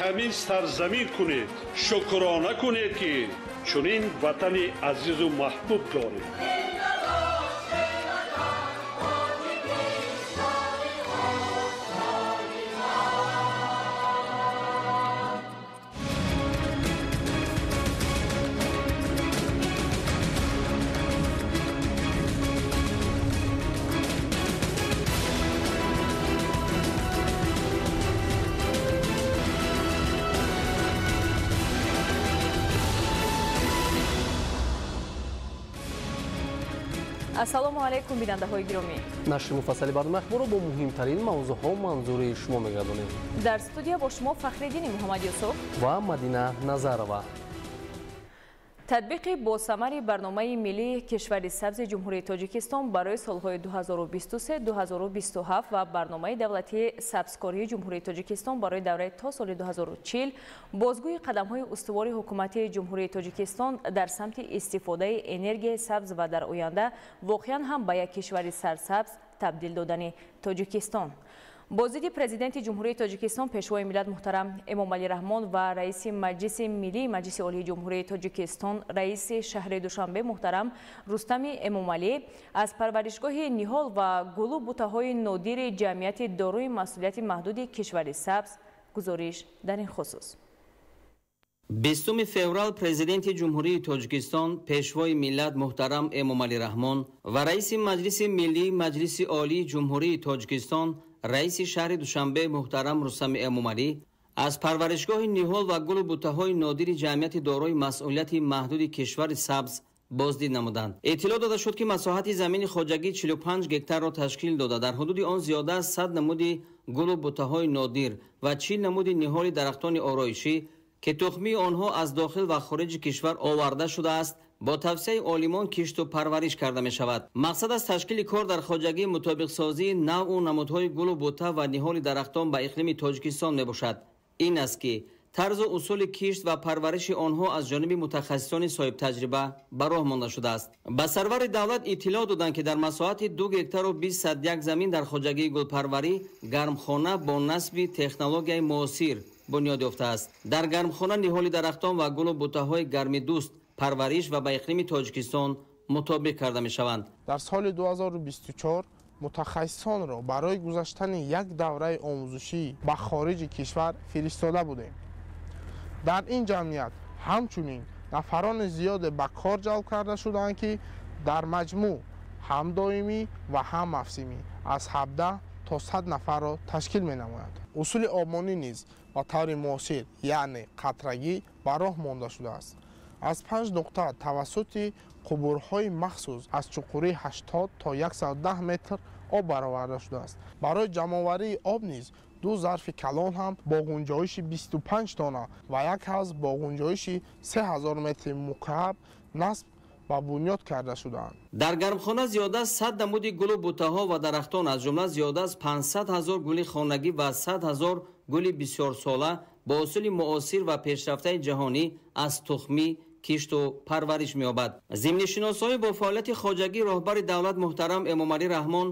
ҳамин сарзамин кунед, шукрона кунед, ки чунин ватани азизу маҳбуб доред. Ассалому алайкум, бинандаҳои гиромӣ. Нашри муфассали барномаи ахборро бо муҳимтарин мавзӯъҳо манзури шумо мегардонем. Дар студия бо шумо Фахриддини Муҳаммадюсуф ва Мадина Назарова. Татбиқи босамари барномаи миллии кишвари сабзи Ҷумҳурии Тоҷикистон барои солҳои 2023-2027 ва барномаи давлатии сабзкории Ҷумҳурии Тоҷикистон барои давраи то соли 2040 бозгӯи қадамҳои устувори ҳукумати Ҷумҳурии Тоҷикистон дар самти истифодаи энергияи сабз ва дар оянда воқеан ҳам ба як кишвари сарсабз табдил додани Тоҷикистон. Боздиди Президенти Ҷумҳурии Тоҷикистон, Пешвои миллат муҳтарам Эмомалӣ Раҳмон ва Раиси Маҷлиси Миллии Маҷлиси Олии Ҷумҳурии Тоҷикистон, Раиси шаҳри Душанбе муҳтарам Рустами Эмомалӣ аз парваришгоҳи ниҳол ва гулу бутаҳои нодири ҷамъияти дорои масъулияти маҳдуди кишвари сабз гузориш дар ин хусус. 20 феврал Президенти Ҷумҳурии Тоҷикистон, Пешвои миллат муҳтарам Эмомалӣ Раҳмон ва Раиси Маҷлиси Миллии Маҷлиси Олии Ҷумҳурии Тоҷикистон, Раиси шаҳри Душанбе муҳтарам Рустами Эмомалӣ аз парваришгоҳи ниҳол ва гулу бутаҳои нодири ҷамъияти дорои масъулияти маҳдуди кишвари сабз боздид намуданд. Иттилоъ дода шуд, ки масоҳати замини хоҷагӣ 45 гектарро ташкил дода, дар ҳудуди он зиёда аз 100 намуди гулу бутаҳои нодир ва 40 намуди ниҳоли дарахтони ороишӣ, ки тухмии онҳо аз дохил ва хориҷи кишвар оварда шудааст, бо тавсияи олимон кишту парвариш карда мешавад. Мақсад аз ташкили кор дар хоҷагӣ мутобиқсозии навъу намудҳои гулу бута ва ниҳоли дарахтон ба иқлими Тоҷикистон мебошад. Ин аст, ки тарзу усули кишт ва парвариши онҳо аз ҷониби мутахассисони соҳибтаҷриба ба роҳ монда шудааст. Ба сарвари давлат иттилоъ доданд, ки дар масоҳати 2 гектару 21 замин дар хоҷагии гулпарварӣ гармхона бо насби технологияи муосир бунёд ёфтааст. Дар гармхона ниҳоли дарахтон ва гулу бутаҳои гармидӯст парвариш ва ба иқлими Тоҷикистон мутобиқ карда мешаванд. Дар соли 2024 мутахассисонро барои гузаштани як давраи омӯзишӣ ба хориҷи кишвар фиристода будем. Дар ин ҷамъият ҳамчунин нафарони зиёде ба кор ҷалб карда шуданд, ки дар маҷмӯъ ҳам доимӣ ва ҳам мавсимӣ аз 17 то 100 нафарро ташкил менамояд. Усули обмонӣ низ ба таври муосир, яъне қатрагӣ, ба роҳ монда шудааст. Аз 5 нуқта тавассути қубурҳои махсус аз чуқурии 80 то 110 метр об бароварда шудааст. Барои ҷамъоварии об низ ду зарфи калон ҳам бо ғунҷоиши 25 тонна ва як ҳавз бо ғунҷоиши 3000 метри мукааб насб ва бунёд карда шудаанд. Дар гармхона зиёда аз 100 намуди гулу бутаҳо ва дарахтон, аз ҷумла зиёда аз 500 ҳазор гули хонагӣ ва 100 ҳазор гули бисёрсола бо усули муосир ва пешрафтаи ҷаҳонӣ аз тухмӣ кишту парвариш меёбад. Зимни шиносоӣ бо фаъолияти хоҷагӣ роҳбари давлат муҳтарам Эмомалӣ Раҳмон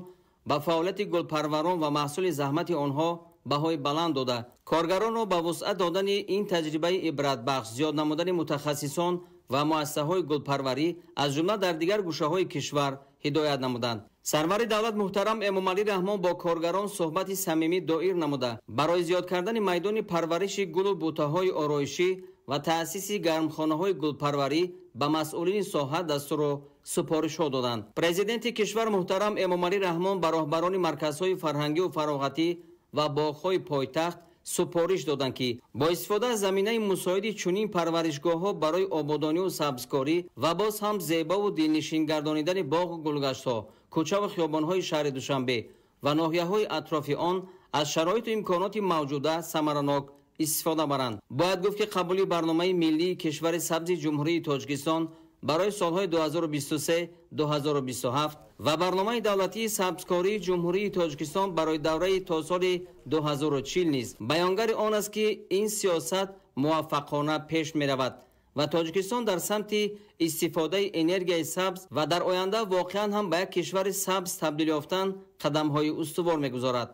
ба фаъолияти гулпарварон ва маҳсули заҳмати онҳо баҳои баланд дода, коргаронро ба вусъат додани ин таҷрибаи ибратбахш, зиёд намудани мутахассисон ва муассисаҳои гулпарварӣ аз ҷумла дар дигар гӯшаҳои кишвар ҳидоят намуданд. Сарвари давлат муҳтарам Эмомалӣ Раҳмон бо коргарон суҳбати самимӣ доир намуда, барои зиёд кардани майдони парвариши гулу бутаҳои ороишӣ ва таъсиси гармхонаҳои гулпарварӣ ба масъулини соҳа дастуру супоришҳо доданд. Президенти кишвар муҳтарам Эмомалӣ Раҳмон ба роҳбарони марказҳои фарҳангию фароғатӣ ва боғҳои пойтахт супориш доданд, ки бо истифода аз заминаи мусоиди чунин парваришгоҳҳо барои ободонию сабзкорӣ ва боз ҳам зебову дилнишин гардонидани боғу гулгаштҳо, кӯчаву хиёбонҳои шаҳри Душанбе ва ноҳияҳои атрофи он аз шароиту имконоти мавҷуда самаранок истифода баранд. Бояд гуфт, ки қабули барномаи миллии кишвари сабзи Ҷумҳурии Тоҷикистон барои солҳои 2023-2027 ва барномаи давлатии сабзкории Ҷумҳурии Тоҷикистон барои давраи то соли 2040 низ баёнгари он аст, ки ин сиёсат муваффақона пеш меравад ва Тоҷикистон дар самти истифодаи энергияи сабз ва дар оянда воқеан ҳам ба як кишвари сабз табдил ёфтан қадамҳои устувор мегузорад.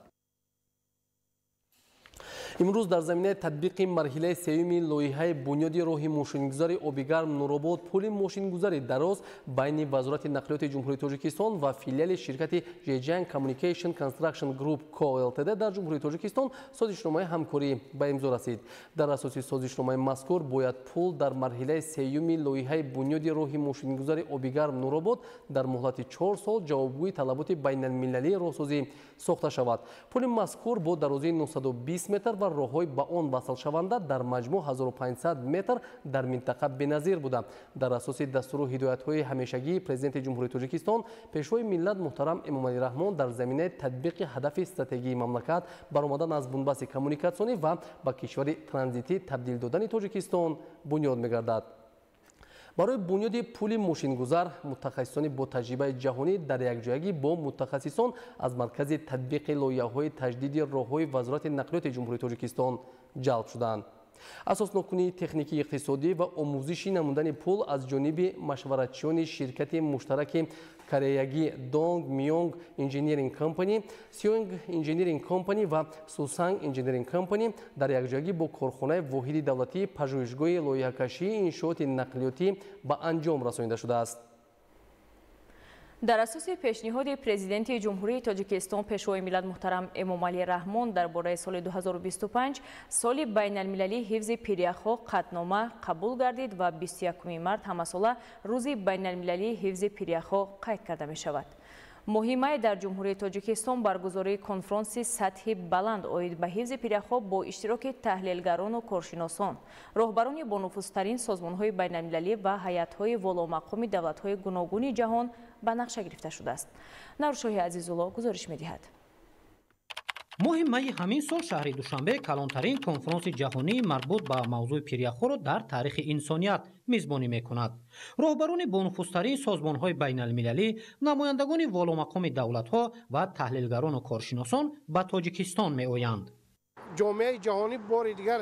Имрӯз дар заминаи татбиқи марҳилаи сеюми лоиҳаи бунёди роҳи мошингузари Обигарм Нуробод пули мошингузари дароз байни Вазорати нақлиёти Ҷумҳурии Тоҷикистон ва филиали ширкати Zhejiang Communication Construction Group Co Ltd дар Ҷумҳурии Тоҷикистон созишномаи ҳамкорӣ ба имзо расид. Дар асоси созишномаи мазкур бояд пул дар марҳилаи сеюми лоиҳаи бунёди роҳи мошингузари Обигарм Нуробод дар муҳлати 4 сол ҷавобгӯи талаботи байналмилалии роҳсозӣ сохта шавад. Пули мазкур бо дарозии 920 метр ва роҳҳои ба он васлшаванда дар маҷмӯъ 1500 метр дар минтақа беназир буда. Дар асоси дастуру ҳидоятҳои ҳамешагии Президенти Ҷумҳурии Тоҷикистон, Пешвои миллат муҳтарам Эмомалӣ Раҳмон дар заминаи татбиқи ҳадафи стратегии мамлакат баромадан аз бунбасти коммуникатсионӣ ва ба кишвари транзитӣ табдил додани Тоҷикистон бунёд мегардад. Барои бунёди пули мошингузар мутахассисони бо таҷрибаи ҷаҳонӣ дар якҷоягӣ бо мутахассисон аз маркази татбиқи лоиҳаҳои таҷдиди роҳҳои Вазорати нақлиёти Ҷумҳурии Тоҷикистон ҷалб шуданд. Асоснокунии техникии иқтисодӣ ва омӯзиши намудани пул аз ҷониби машваратчиёни ширкати муштараки кореягӣ Dong Myong Engineering Company, Seong Engineering Company ва Susang Engineering Company дар якҷоягӣ бо корхонаи воҳиди давлатии пажӯҳишгоҳи лоиҳакашии иншооти нақлиётӣ ба анҷом расонида шудааст. Дар асоси пешниҳоди Президенти Ҷумҳурии Тоҷикистон Пешвои миллат муҳтарам Эмомалӣ Раҳмон дар бораи соли 2025 соли байналмилалии ҳифзи пиряхҳо қатънома қабул гардид ва 21 март ҳамасола рӯзи байналмилалии ҳифзи пиряхҳо қайд карда мешавад. Моҳи май дар Ҷумҳурии Тоҷикистон баргузории конфронси сатҳи баланд оид ба ҳифзи пиряхҳо бо иштироки таҳлилгарону коршиносон, роҳбарони бонуфузтарин созмонҳои байналмилалӣ ва ҳайатҳои воломақоми давлатҳои гуногуни ҷаҳон ба нақша гирифта шудааст. Наврӯзшоҳи Азизулло гузориш медиҳад. Моҳи майи ҳамин сол шаҳри Душанбе калонтарин конфронси ҷаҳонии марбут ба мавзӯи пиряхҳоро дар таърихи инсоният мизбонӣ мекунад. Роҳбарони бонуфузтарин созмонҳои байналмилалӣ, намояндагони воломақоми давлатҳо ва таҳлилгарону коршиносон ба Тоҷикистон меоянд. Ҷомеаи ҷаҳонӣ бори дигар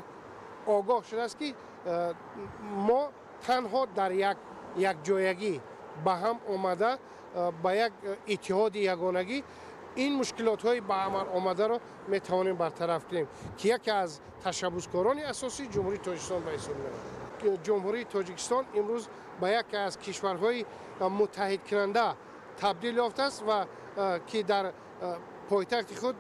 огоҳ шудааст, ки мо танҳо дар якҷоягӣ ба ҳам омада, ба як иттиҳоди ягонагӣ ин мушкилотҳои ба амал омадаро метавонем бартараф кунем, ки яке аз ташаббускорони асосии Ҷумҳурии Тоҷикистон ба ҳисоб меравад. Ҷумҳурии Тоҷикистон имрӯз ба яке аз кишварҳои муттаҳидкунанда табдил ёфтааст ва ки дар пойтахти худ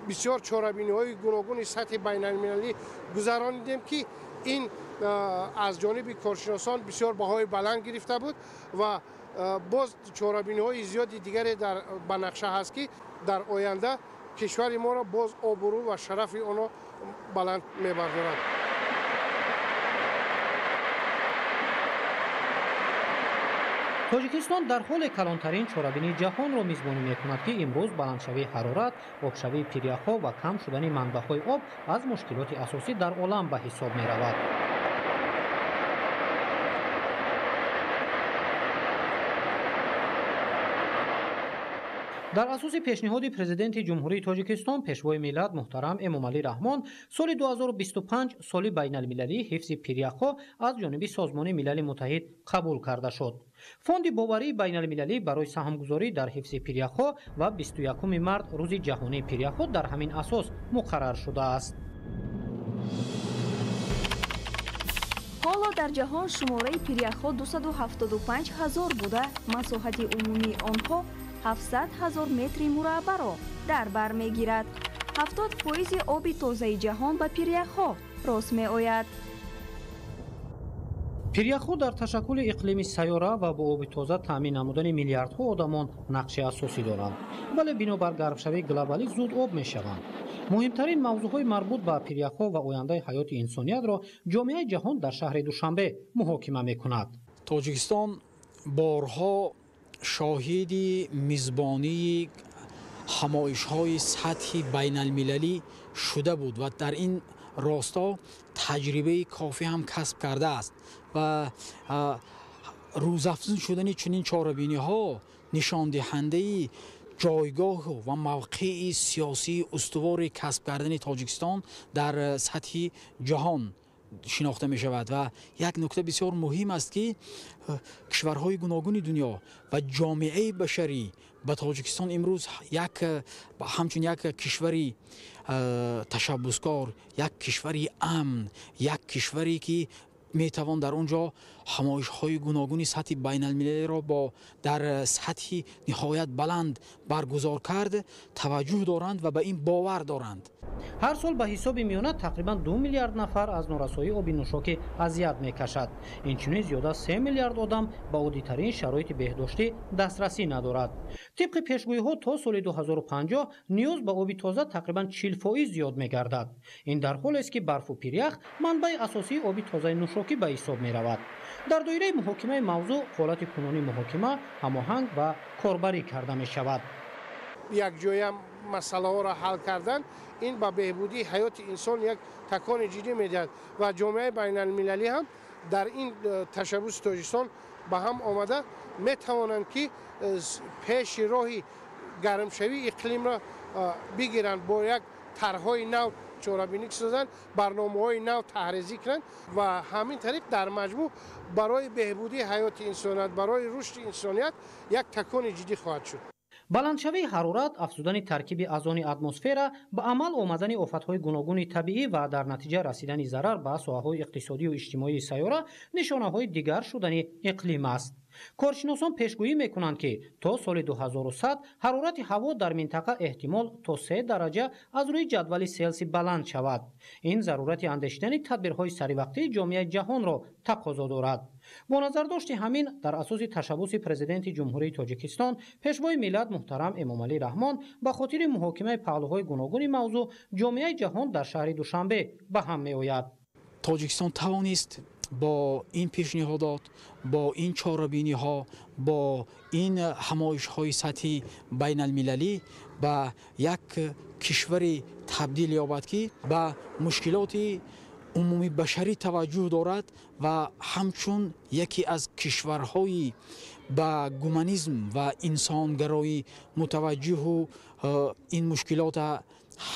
бисёр чорабиниҳои гуногуни сатҳи байналмилалӣ гузаронидем, ки ин аз ҷониби коршиносон бисёр баҳои баланд гирифта буд ва боз чорабиниҳои зиёди дигаре ба нақша ҳаст, ки дар оянда кишвари моро боз обрӯ ва шарафи онро баланд мебардорад. Тоҷикистон дар ҳоле калонтарин чорабинии ҷаҳонро мизбонӣ мекунад, ки имрӯз баландшавии ҳарорат, обшавии пиряхҳо ва кам шудани манбаъҳои об аз мушкилоти асосӣ дар олам ба ҳисоб меравад. Дар асоси пешниҳоди Президенти Ҷумҳурии Тоҷикистон Пешвои миллат муҳтарам Эмомалӣ Раҳмон соли 2025 соли байналмилалии ҳифзи пиряхҳо аз ҷониби Созмони Милали Муттаҳид қабул карда шуд. Фонди боварии байналмилалӣ барои саҳмгузорӣ дар ҳифзи пиряхҳо ва 21 март рӯзи ҷаҳонии пиряхҳо дар ҳамин асос муқаррар шудааст. Ҳоло дар ҷаҳон шумораи пиряхҳо 275 ҳазор буда, масоҳати умумии онҳо 700 ҳазор метри мураббаъро дар бар мегирад. 70% оби тозаи ҷаҳон ба пиряхҳо рост меояд. Пиряхҳо дар ташаккули иқлими сайёра ва бо оби тоза таъмин намудани миллиардҳо одамон нақши асосӣ доранд, вале бинобар гармшавии глобалӣ зуд об мешаванд. Муҳимтарин мавзӯъҳои марбут ба пиряхҳо ва ояндаи ҳаёти инсониятро ҷомеаи ҷаҳон дар шаҳри Душанбе муҳокима мекунад. Тоҷикистон борҳо шоҳиди мизбонии ҳамоишҳои сатҳи байналмилалӣ шуда буд ва дар ин росто таҷрибаи кофӣ ҳам касб кардааст ва рӯзафзун шудани чунин чорабиниҳо нишондиҳандаи ҷойгоҳу ва мавқеи сиёсии устувори касб кардани Тоҷикистон дар сатҳи ҷаҳон шинохта мешавад. Ва як нукта бисёр муҳим аст, ки кишварҳои гуногуни дунё ва ҷомеаи башарӣ ба Тоҷикистон имрӯз як ҳамчун як кишвари ташаббускор, як кишвари амн, як кишваре ки метавон дар он ҷо ҳамоишҳои гуногуни сатҳи байналмилалиро бо дар сатҳи ниҳоят баланд баргузор кард, таваҷҷӯҳ доранд ва ба ин бовар доранд. Ҳар сол ба ҳисоби миёна тақрибан 2 миллиард нафар аз норасоии оби нӯшокӣ азият мекашад. Инчунин зиёда 3 миллиард одам ба оддитарин шароити беҳдоштӣ дастрасӣ надорад. Тибқи пешгӯиҳо то соли 2050 ниёз ба оби тоза тақрибан 40% зиёд мегардад. Ин дар ҳолест, ки барфу пирях манбаи асосии оби тозаи нӯшокӣ ба ҳисоб меравад. Дар доираи муҳокимаи мавзӯъ ҳолати кунунии муҳокима ҳамоҳанг ва корбарӣ карда мешавад. Якҷоя масъалаҳоро ҳал кардан ин ба беҳбудии ҳаёти инсон як такони ҷиддӣ медиҳад ва ҷомеаи байналмилалӣ ҳам дар ин ташаббуси Тоҷикистон ба ҳам омада метавонанд, ки пеши роҳи гармшавии иқлимро бигиранд, бо як тарҳҳои нав чорабинӣ созанд, барномаҳои нав таҳризӣ кунанд ва ҳамин тариқ дар маҷмӯъ барои беҳбудии ҳаёти инсоният, барои рушди инсоният як такони ҷиддӣ хоҳад шуд. Баландшавии ҳарорат, афзудани таркиби азони атмосфера, ба амал омадани офатҳои гуногуни табиӣ ва дар натиҷа расидани зарар ба соҳаҳои иқтисодию иҷтимоии сайёра нишонаҳои дигар шудани иқлим аст. Коршиносон пешгӯӣ мекунанд, ки то соли 2100 ҳарорати ҳаво дар минтақа эҳтимол то 3 дараҷа аз рӯи ҷадвали Селсий баланд шавад. Ин зарурати андешидани тадбирҳои саривақтии ҷомеаи ҷаҳонро тақозо дорад. Бо назардошти ҳамин, дар асоси ташаббуси Президенти Ҷумҳурии Тоҷикистон, Пешвои миллат муҳтарам Эмомалӣ Раҳмон, ба хотири муҳокимаи паҳлӯҳои гуногуни мавзӯъ ҷомеаи ҷаҳон дар шаҳри Душанбе ба ҳам меояд. Тоҷикистон тавонист бо ин пешниҳодот, бо ин чорабиниҳо, бо ин ҳамоишҳои сатҳи байналмилалӣ ба як кишваре табдил ёбад, ки ба мушкилоти умумибашарӣ таваҷҷӯҳ дорад ва ҳамчун яке аз кишварҳои ба гуманизм ва инсонгароӣ мутаваҷҷиҳу ин мушкилота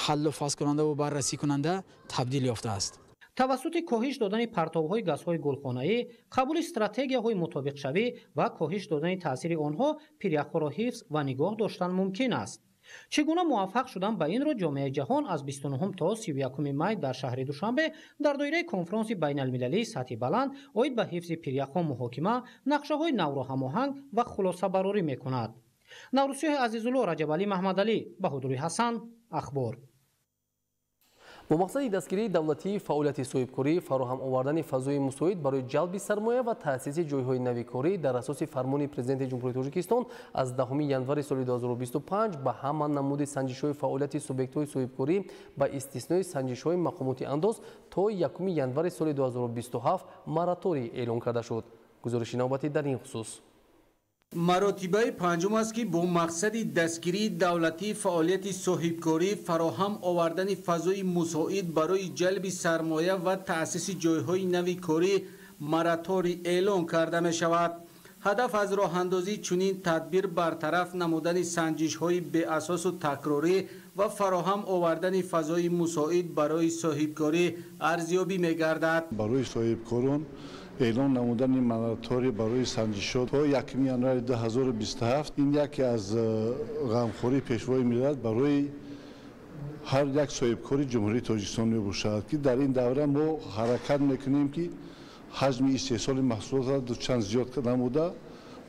ҳаллу фаслкунандаву баррасӣ кунанда табдил ёфтааст. Тавассути коҳиш додани партовҳои газҳои гулхонаӣ, қабули стратегияҳои мутобиқшавӣ ва коҳиш додани таъсири онҳо пиряхҳоро ҳифз ва нигоҳ доштан мумкин аст. Чӣ гуна муваффақ шудан ба инро ҷомеаи ҷаҳон аз 29 то 31 май дар шаҳри Душанбе дар доираи конфронси байналмилалии сатҳи баланд оид ба ҳифзи пиряхҳо муҳокима, нақшаҳои навро ҳамоҳанг ва хулосабарорӣ мекунад. Наврӯзшоҳи Азизулло, Раҷабалӣ Маҳмадалӣ, Баҳодури Ҳасан, Ахбор. Бо мақсади дастгирии давлатии фаъолияти соҳибкорӣ, фароҳам овардани фазои мусоид барои ҷалби сармоя ва таъсиси ҷойҳои нави корӣ дар асоси фармони Президенти Ҷумҳурии Тоҷикистон аз 10 январи соли 2025 ба ҳама намуди санҷишҳои фаъолияти субъектҳои соҳибкорӣ ба истиснои санҷишҳои мақомоти андоз то 1 январи соли 2027 мораторий эълон карда шуд. Гузориши навбатӣ дар ин хусус. Маротибаи панҷум аст, ки бо мақсади дастгирии давлатии фаъолияти соҳибкорӣ, фароҳам овардани фазои мусоид барои ҷалби сармоя ва таъсиси ҷойҳои нави корӣ мораторий эълон карда мешавад. Ҳадаф аз роҳандозии чунин тадбир бартараф намудани санҷишҳои беасосу такрорӣ ва фароҳам овардани фазои мусоид барои соҳибкорӣ арзёбӣ мегардад. Барои соҳибкорон эълон намудани мораторий барои санҷишҳо то 1 январи 2027 ин яке аз ғамхории Пешвои миллат барои ҳар як соҳибкори Ҷумҳурии Тоҷикистон мебошад, ки дар ин давра мо ҳаракат мекунем, ки ҳаҷми истеҳсоли маҳсулотро дучанд зиёд намуда,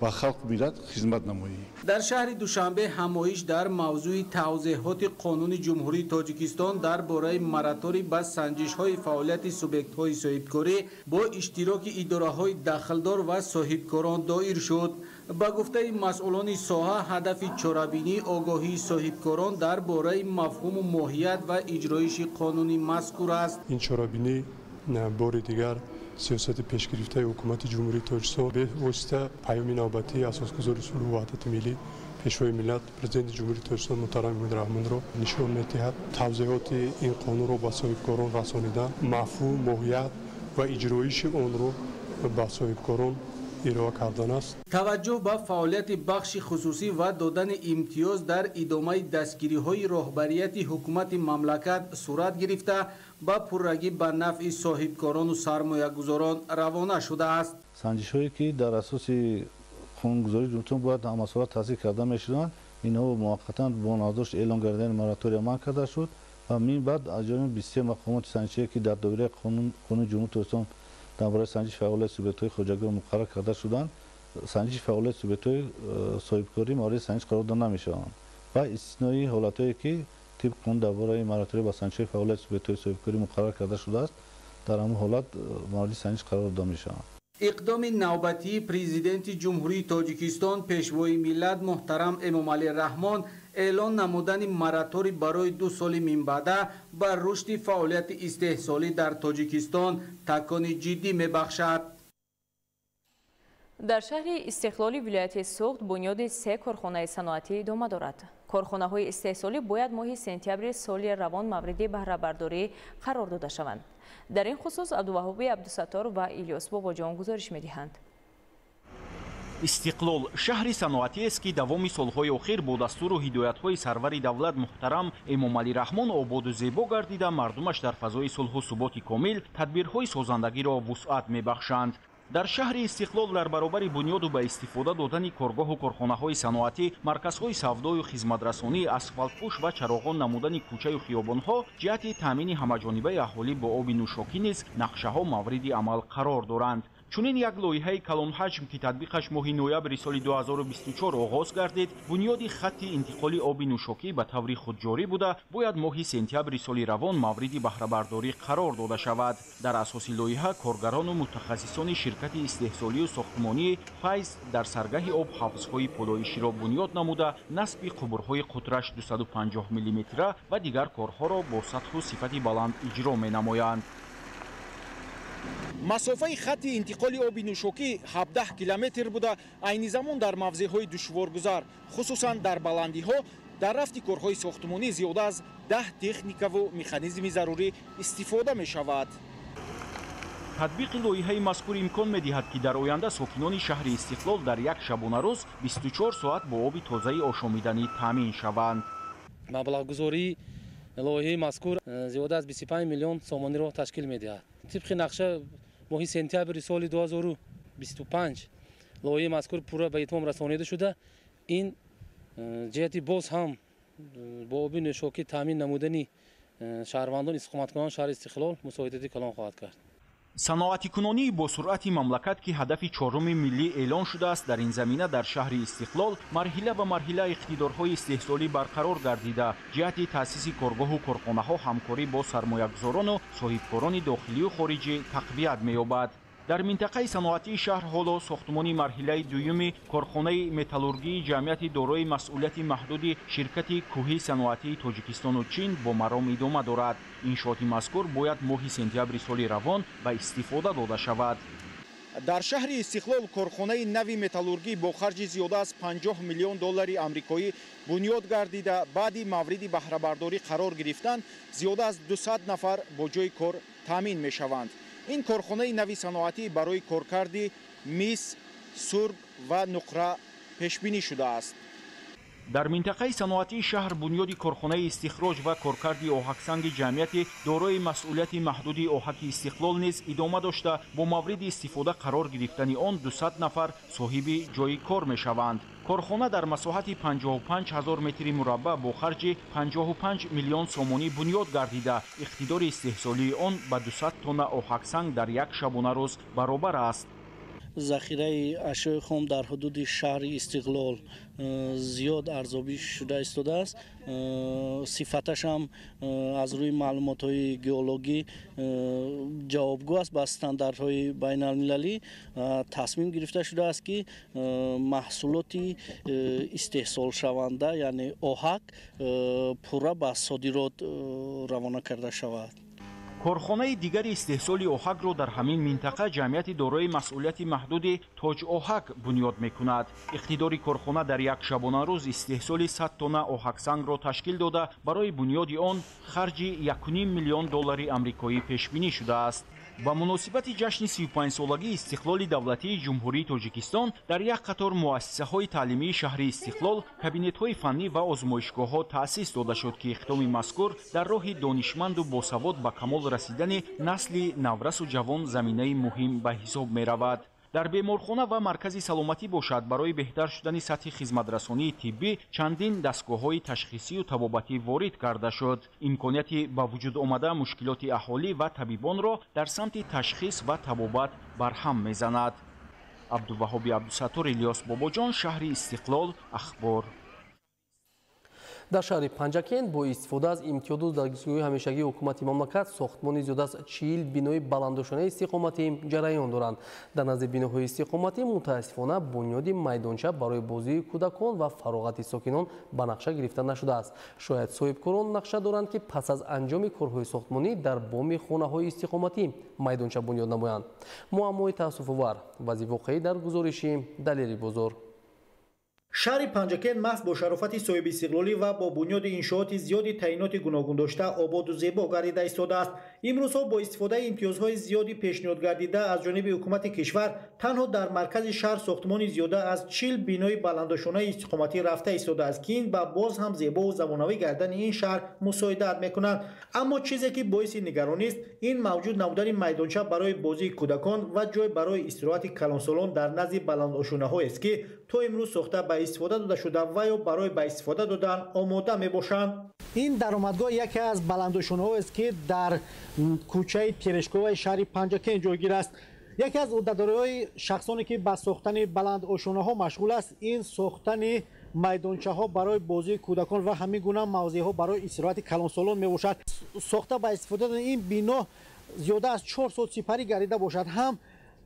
ба халқу миллат хизмат намоем. Дар шаҳри Душанбе ҳамоиш дар мавзӯи тавзеҳоти Қонуни Ҷумҳурии Тоҷикистон дар бораи мораторий ба санҷишҳои фаъолияти субъектҳои соҳибкорӣ бо иштироки идораҳои дахлдор ва соҳибкорон доир шуд. Ба гуфтаи масъулони соҳа, ҳадафи чорабинӣ огоҳии соҳибкорон дар бораи мафҳуму моҳият ва иҷроиши қонуни мазкур аст. Ин чорабинӣ бори дигар сиёсати пешгирифтаи Ҳукумати Ҷумҳурии Тоҷикистон, бевосита паёми навбатии Асосгузори сулҳу ваҳдати миллӣ, Пешвои миллат, Президенти Ҷумҳурии Тоҷикистон муҳтарам Эмомалӣ Раҳмонро нишон медиҳад. Тавзеҳоти ин қонунро ба соҳибкорон расонидан, мафҳум, моҳият ва иҷроиши онро ба соҳибкорон ироа кардан аст. Таваҷҷӯҳ ба фаъолияти бахши хусусӣ ва додани имтиёз дар идомаи дастгириҳои роҳбарияти ҳукумати мамлакат сурат гирифта, ба пуррагӣ ба нафъи соҳибкорону сармоягузорон равона шудааст. Санҷишҳое ки дар асоси қонунгузории ҷумҳуриятон бояд ҳамасола таъсир карда мешуданд, инҳо муваққатан бо назардошт эълон гардидани моратория манъ карда шуд ва мин баъд аз ҷониби 23 мақомоти санҷишие ки дар доираи қонуни ҷумҳурии Тоҷикистон дар бораи санҷиши фаъолияти субъектҳои хоҷагиро муқаррар карда шуданд, санҷиши фаъолияти субъектҳои соҳибкорӣ мавриди санҷиш қарор дода намешаванд ва истисноии ҳолатҳое ки тибқи қонун дар бораи моратория ба санҷишҳои фаъолияти субъектҳои соҳибкорӣ муқаррар карда шудааст, дар ҳамон ҳолат мавриди санҷиш қарор дода мешаванд. Иқдоми навбатии Президенти Ҷумҳурии Тоҷикистон, Пешвои миллат муҳтарам Эмомалӣ Раҳмон эълон намудани мораторий барои 2 соли минбаъда ба рушди фаъолияти истеҳсолӣ дар Тоҷикистон такони ҷиддӣ мебахшад. Дар шаҳри Истиқлоли вилояти Суғд бунёди 3 корхонаи саноатӣ идома дорад. Корхонаҳои истеҳсолӣ бояд моҳи сентябри соли равон мавриди баҳрабардорӣ қарор дода шаванд. Дар ин хусус Абдуваҳоби Абдусаттор ва Илёс Бобоҷон гузориш медиҳанд. Истиқлол шаҳри саноатиест, ки давоми солҳои охир бо дастуру ҳидоятҳои сарвари давлат муҳтарам Эмомалӣ Раҳмон ободу зебо гардида, мардумаш дар фазои сулҳу суботи комил тадбирҳои созандагиро вусъат мебахшанд. Дар шаҳри Истиқлол дар баробари бунёду ба истифода додани коргоҳу корхонаҳои саноатӣ, марказҳои савдою хизматрасонӣ, асфалтпӯш ва чароғон намудани кӯчаю хиёбонҳо ҷиҳати таъмини ҳамаҷонибаи аҳолӣ бо оби нӯшокӣ низ нақшаҳо мавриди амал қарор доранд. Чунин як лоиҳаи калонҳаҷм, ки татбиқаш моҳи ноябри соли 2024 оғоз гардид, бунёди хатти интиқоли оби нӯшокӣ ба таври худҷорӣ буда, бояд моҳи сентябри соли равон мавриди баҳрабардорӣ қарор дода шавад. Дар асоси лоиҳа коргарону мутахассисони ширкати истеҳсолию сохтмонии Файз дар саргаҳи об ҳавзҳои полоиширо бунёд намуда, насби қубурҳои қутраш 250 миллиметра ва дигар корҳоро бо сатҳу сифати баланд иҷро менамоянд. Масофаи хатти интиқоли оби нӯшокӣ 17 километр буда, айни замон дар мавзеъҳои душворгузар, хусусан дар баландиҳо, дар рафти корҳои сохтмонӣ зиёда аз 10 техникаву механизми зарурӣ истифода мешавад. Татбиқи лоиҳаи мазкур имкон медиҳад, ки дар оянда сокинони шаҳри Истиқлол дар як шабонарӯз 24 соат бо оби тозаи ошомиданӣ таъмин шаванд. Маблағгузории лоиҳаи мазкур зиёда аз 25 миллион сомониро ташкил медиҳад. Тибқи нақша моҳи сентябри соли 2025 лоиҳаи мазкур пурра ба итмом расонида шуда, ин ҷиҳати боз ҳам бо оби нӯшокӣ таъмин намудани шаҳрвандон, истиқоматкунандагони шаҳри Истиқлол мусоидати калон хоҳад кард. Саноатикунонии бо суръати мамлакат, ки ҳадафи чоруми миллӣ эълон шудааст, дар ин замина дар шаҳри Истиқлол марҳила ба марҳила иқтидорҳои истеҳсолӣ барқарор гардида, ҷиҳати таъсиси коргоҳу корхонаҳо ҳамкорӣ бо сармоягузорону соҳибкорони дохилию хориҷӣ тақвият меёбад. Дар минтақаи саноатии шаҳр ҳоло сохтмони марҳилаи дуюми корхонаи металлургии ҷамъияти дорои масъулияти маҳдуди ширкати кӯҳии саноатии Тоҷикистону Чин бо маром идома дорад. Иншооти мазкур бояд моҳи сентябри соли равон ба истифода дода шавад. Дар шаҳри Истиқлол корхонаи нави металлургӣ бо харҷи зиёда аз 50 миллион доллари амрикоӣ бунёд гардида, баъди мавриди баҳрабардорӣ қарор гирифтан зиёда аз 200 нафар бо ҷойи кор таъмин мешаванд. Ин корхонаи нави саноатӣ барои коркарди мис, сурб ва нуқра пешбинӣ шудааст. Дар минтақаи саноатии шаҳр бунёди корхонаи истихроҷ ва коркарди оҳаксанги ҷамъияти дорои масъулияти маҳдуди оҳаки Истиқлол низ идома дошта, бо мавриди истифода қарор гирифтани он 200 нафар соҳиби ҷойи кор мешаванд. Корхона дар масоҳати 55 ҳазор метри мураббаъ бо харҷи 55 миллион сомонӣ бунёд гардида, иқтидори истеҳсолии он ба 200 тонна оҳаксанг дар як шабонарӯз баробар аст. Захираи ашёи хом дар ҳудуди шаҳри Истиқлол зиёд арзёбӣ шуда истодааст. Сифаташ ҳам аз рӯи маълумотҳои геологӣ ҷавобгӯ аст ба стандартҳои байналмилалӣ. Тасмим гирифта шудааст, ки маҳсулоти истеҳсолшаванда, яъне оҳак, пурра ба содирот равона карда шавад. Корхонаи дигари истеҳсоли оҳакро дар ҳамин минтақа ҷамъияти дорои масъулияти маҳдуди Тоҷ-Оҳак бунёд мекунад. Иқтидори корхона дар як шабонарӯз истеҳсоли 100 тонна оҳаксангро ташкил дода, барои бунёди он харҷи 1,5 миллион доллари амрикоӣ пешбинӣ шудааст. Ба муносибати ҷашни 35-солагии истиқлоли давлатии Ҷумҳурии Тоҷикистон дар як қатор муассисаҳои таълимии шаҳри Истиқлол кабинетҳои фаннӣ ва озмоишгоҳҳо таъсис дода шуд, ки иқдоми мазкур дар роҳи донишманду босавод ба камол расидани насли наврасу ҷавон заминаи муҳим ба ҳисоб меравад. Дар беморхона ва маркази саломатӣ бошад, барои беҳтар шудани сатҳи хизматрасонии тиббӣ чандин дастгоҳҳои ташхисию табобатӣ ворид карда шуд. Имконияти ба вуҷуд омада мушкилоти аҳолӣ ва табибонро дар самти ташхис ва табобат барҳам мезанад. Абдуваҳоби Абдусаттор, Илёс Бобоҷон, шаҳри Истиқлол, Ахбор. Дар шаҳри Панҷакент бо истифода аз имтиёзу дастгирии ҳамешагии ҳукумати мамлакат сохтмони зиёд аз 40 бинои баландошонаи истиқоматӣ ҷараён доранд. Дар назди биноҳои истиқоматӣ мутаассифона бунёди майдонча барои бозии кӯдакон ва фароғати сокинон ба нақша гирифта нашудааст. Шояд соҳибкорон нақша доранд, ки пас аз анҷоми корҳои сохтмонӣ дар боми хонаҳои истиқоматӣ майдонча бунёд намоянд. Муаммои таассуфовар. Вазъи воқеӣ дар гузориши Далери Бозор. Шаҳри Панҷакент маҳз бо шарофати соҳибистиқлолӣ ва бо бунёди иншооти зиёди таъиноти гуногун дошта ободу зебо гардида истодааст. Имрӯзҳо бо истифодаи имтиёзҳои зиёди пешниҳод гардида аз ҷониби ҳукумати кишвар танҳо дар маркази шаҳр сохтмони зиёда аз 40 бинои баландошонаи истиқоматӣ рафта истодааст, ки ин ба боз ҳам зебову замонавӣ гардани ин шаҳр мусоидат мекунанд. Аммо чизе ки боиси нигаронист, ин мавҷуд намудани майдонча барои бозии кӯдакон ва ҷой барои истироҳати калонсолон дар назди баландошонаҳоест, ки то имрӯз сохта ба истифода дода шуда ва ё барои ба истифода додан омода мебошанд. Ин даромадгоҳ яке аз баландошонаҳоест, ки дар кӯчаи Терешковаи шаҳри Панҷакент ҷойгир аст. Яке аз ӯҳдадориҳои шахсоне ки ба сохтани баландошонаҳо машғул аст, ин сохтани майдончаҳо барои бозии кӯдакон ва ҳамин гуна мавзеъҳо барои истироҳати калонсолон мебошад. Сохта ба истифода додани ин бино зиёда аз 4 сол сипарӣ гардида бошад ҳам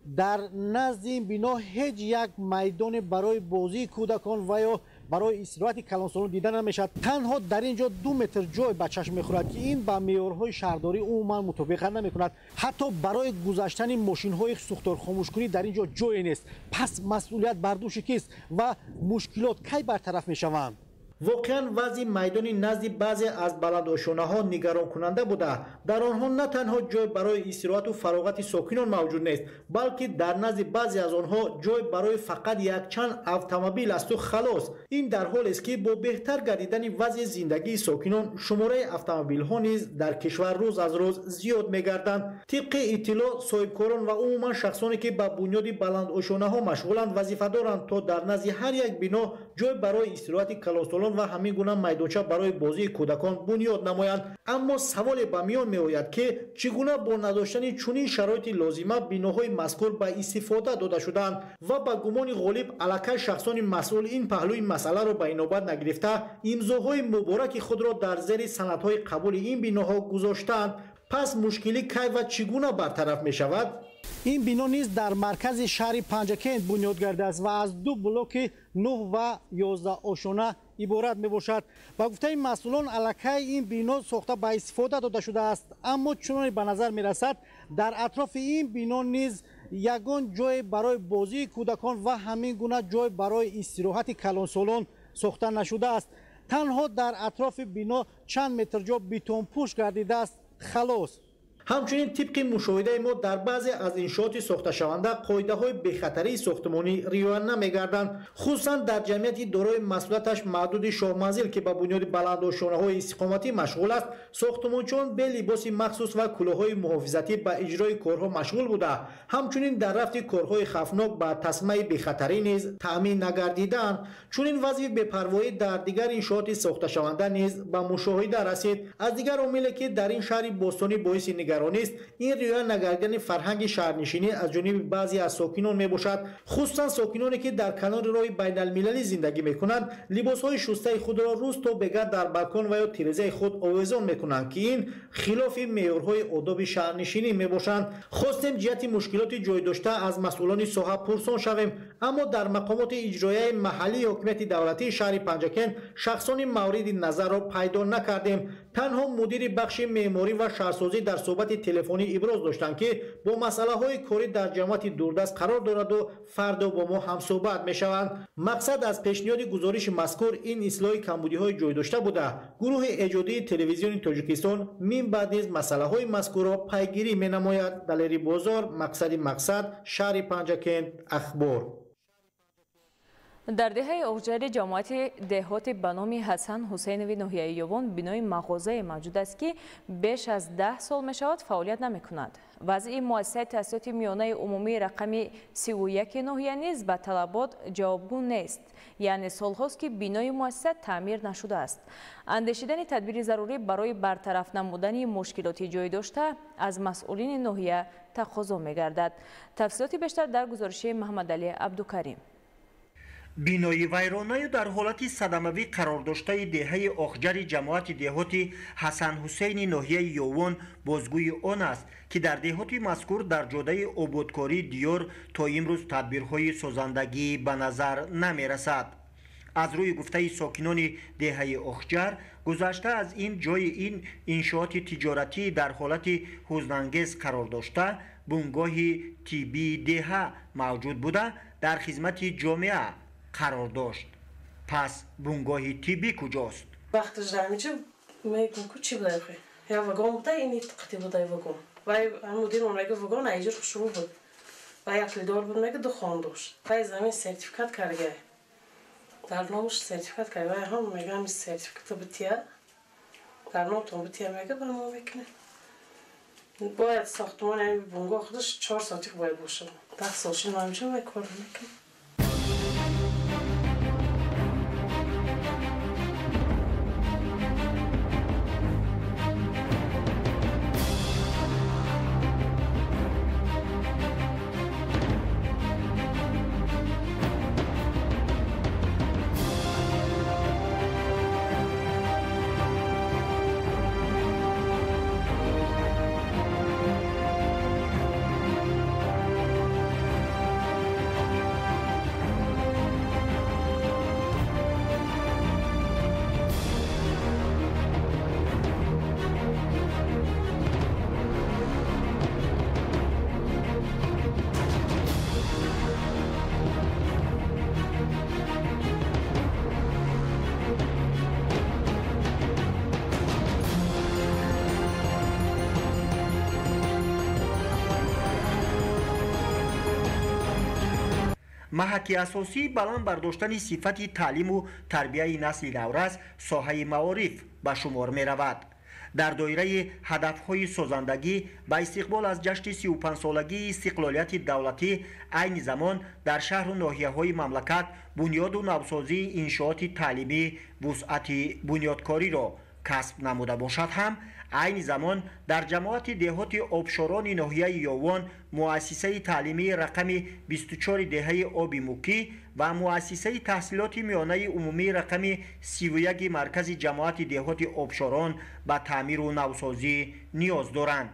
дар назди ин бино ҳеҷ як майдоне барои бозии кӯдакон ва ё барои истироҳати калонсолон дида намешавад. Танҳо дар ин ҷо 2 метр ҷой ба чашм мехӯрад, ки ин ба меъёрҳои шаҳрдорӣ умуман мутобиқат намекунад. Ҳатто барои гузаштани мошинҳои сӯхторхомӯшкунӣ дар ин ҷо ҷое нест. Пас масъулият бар дӯши кист ва мушкилот кай бартараф мешаванд? Воқеан вазъи майдони назди баъзе аз баландошонаҳо нигаронкунанда буда. Дар онҳо на танҳо ҷой барои истироҳату фароғати сокинон мавҷуд нест, балки дар назди баъзе аз онҳо ҷой барои фақат якчанд автомобил асту халос. Ин дар ҳолест, ки бо беҳтар гардидани вазъи зиндагии сокинон шумораи автомобилҳо низ дар кишвар рӯз аз рӯз зиёд мегарданд. Тибқи иттилоъ, соҳибкорон ва умуман шахсоне ки ба бунёди баландошонаҳо машғуланд вазифа доранд, то дар назди ҳар як бино ҷой барои истироҳати калонсолон ва ҳамин гуна майдонча барои бозии кӯдакон бунёд намоянд. Аммо саволе ба миён меояд, ки чӣ гуна бо надоштани чунин шароити лозима биноҳои мазкур ба истифода дода шудаанд ва ба гумони ғолиб аллакай шахсони масъул ин паҳлӯи масъаларо ба инобат нагирифта имзоҳои мубораки худро дар зери санадҳои қабули ин биноҳо гузоштаанд. Пас мушкилӣ кай ва чӣ гуна бартараф мешавад? Ин бино низ дар маркази шаҳри Панҷакент бунёд гардидааст ва аз 2 блоки 9 ва 11 ошона иборат мебошад. Ба гуфтаи масъулон, аллакай ин бино сохта ба истифода дода шудааст, аммо чуноне ба назар мерасад, дар атрофи ин бино низ ягон ҷой барои бозии кӯдакон ва ҳамин гуна ҷой барои истироҳати калонсолон сохта нашудааст. Танҳо дар атрофи бино чанд метр ҷо бетонпӯш гардидааст, халос. Ҳамчунин тибқи мушоҳидаи мо дар баъзе аз иншооти сохташаванда қоидаҳои бехатарии сохтмонӣ риоя намегарданд. Хусусан дар ҷамъияти дорои масъулияташ маҳдуди Шоҳманзил, ки ба бунёди баландошонаҳои истиқоматӣ машғул аст, сохтмончиён бе либоси махсус ва кӯлоҳҳои муҳофизатӣ ба иҷрои корҳо машғул буда, ҳамчунин дар рафти корҳои хавфнок ба тасмаи бехатарӣ низ таъмин нагардидаанд. Чунин вазъи бепарвоӣ дар дигар иншооти сохташаванда низ ба мушоҳида расид. Аз дигар омиле ки дар ин шаҳри бостонӣ боиси нигаронист, ин риоя нагардидани фарҳанги шаҳрнишинӣ аз ҷониби баъзе аз сокинон мебошад. Хусусан сокиноне ки дар канори роҳи байналмилалӣ зиндагӣ мекунанд, либосҳои шустаи худро рӯз то бега дар балкон ва ё тирезаи худ овезон мекунанд, ки ин хилофи меъёрҳои одоби шаҳрнишинӣ мебошанд. Хостем ҷиҳати мушкилоти ҷойдошта аз масъулони соҳа пурсон шавем, аммо дар мақомоти иҷроияи маҳаллии ҳокимияти давлатии шаҳри Панҷакент шахсони мавриди назарро пайдо накардем. Танҳо мудири бахши меъморӣ ва шаҳрсозӣ дар суҳбати телефонӣ иброз доштанд, ки бо масъалаҳои корӣ дар ҷамоати дурдаст қарор дораду фардо бо мо ҳамсӯҳбат мешаванд. Мақсад аз пешниҳоди гузориши мазкур ин ислоҳи камбудиҳои ҷой дошта буда, гурӯҳи эҷодии телевизиони Тоҷикистон мин баъд низ масъалаҳои мазкурро пайгирӣ менамояд. Далери Бозор, Мақсади Мақсад, шаҳри Панҷакент, Ахбор. Дар деҳаи Оғҷари ҷамоати деҳоти ба номи Ҳасан Ҳусейнови ноҳияи Ёвон бинои мағозае мавҷуд аст, ки беш аз 10 сол мешавад фаъолият намекунад. Вазъи муассисаи таҳсилоти миёнаи умумии рақами 31 ноҳия низ ба талабот ҷавобгӯ нест. Яъне солҳост, ки бинои муассиса таъмир нашудааст. Андешидани тадбири зарурӣ барои бартараф намудани мушкилоти ҷой дошта аз масъулини ноҳия тақозо мегардад. Тафсилоти бештар дар гузориши Маҳмадалӣ Абдукарим. Бинои вайронаю дар ҳолати садамавӣ қарор доштаи деҳаи Оғҷари ҷамоати деҳоти Ҳасан Ҳусейни ноҳияи Ёвон бозгӯи он аст, ки дар деҳоти мазкур дар ҷодаи ободкории диёр то имрӯз тадбирҳои созандагӣ ба назар намерасад. Аз рӯи гуфтаи сокинони деҳаи Оғҷар, гузашта аз ин ҷои ин иншооти тиҷоратӣ дар ҳолати ҳузнангез қарор дошта, бунгоҳи тиббии деҳа мавҷуд буда, дар хизмати ҷомеа қарор дошт. Пас бунгоҳи тиббӣ куҷост? Вақташ ҳаминҷо мегум ку чӣ буда, я вагон буда, ин қити буда вагон. Вай мудир он мега вагон айҷур хушрӯ буд. Вай аклидор буд, мега ду хон дошт. Вай замин сертификат карга. Дар номаш сертификат карга. Вай ҳам мега ҳамин сертификата бития. Дар номтон бития мега ба мо мекунем. Бояд сохтмон ҳамин бунгоҳ худаш 4 сотих бояд бошад. 10 сол шуд мо ҳаминҷо вай кор мекунем. Маҳаки асосии баланд бардоштани сифати таълиму тарбияи насли наврас соҳаи маориф ба шумор меравад. Дар доираи ҳадафҳои созандагӣ ба истиқбол аз ҷашни 35-солагии истиқлолияти давлатӣ айни замон дар шаҳру ноҳияҳои мамлакат бунёду навсозии иншооти таълимӣ вусъати бунёдкориро касб намуда бошад ҳам, айни замон дар ҷамоати деҳоти Обшорони ноҳияи Ёвон муассисаи таълимии рақами 24 деҳаи Оби Мукӣ ва муассисаи таҳсилоти миёнаи умумии рақами 31 маркази ҷамоати деҳоти Обшорон ба таъмиру навсозӣ ниёз доранд.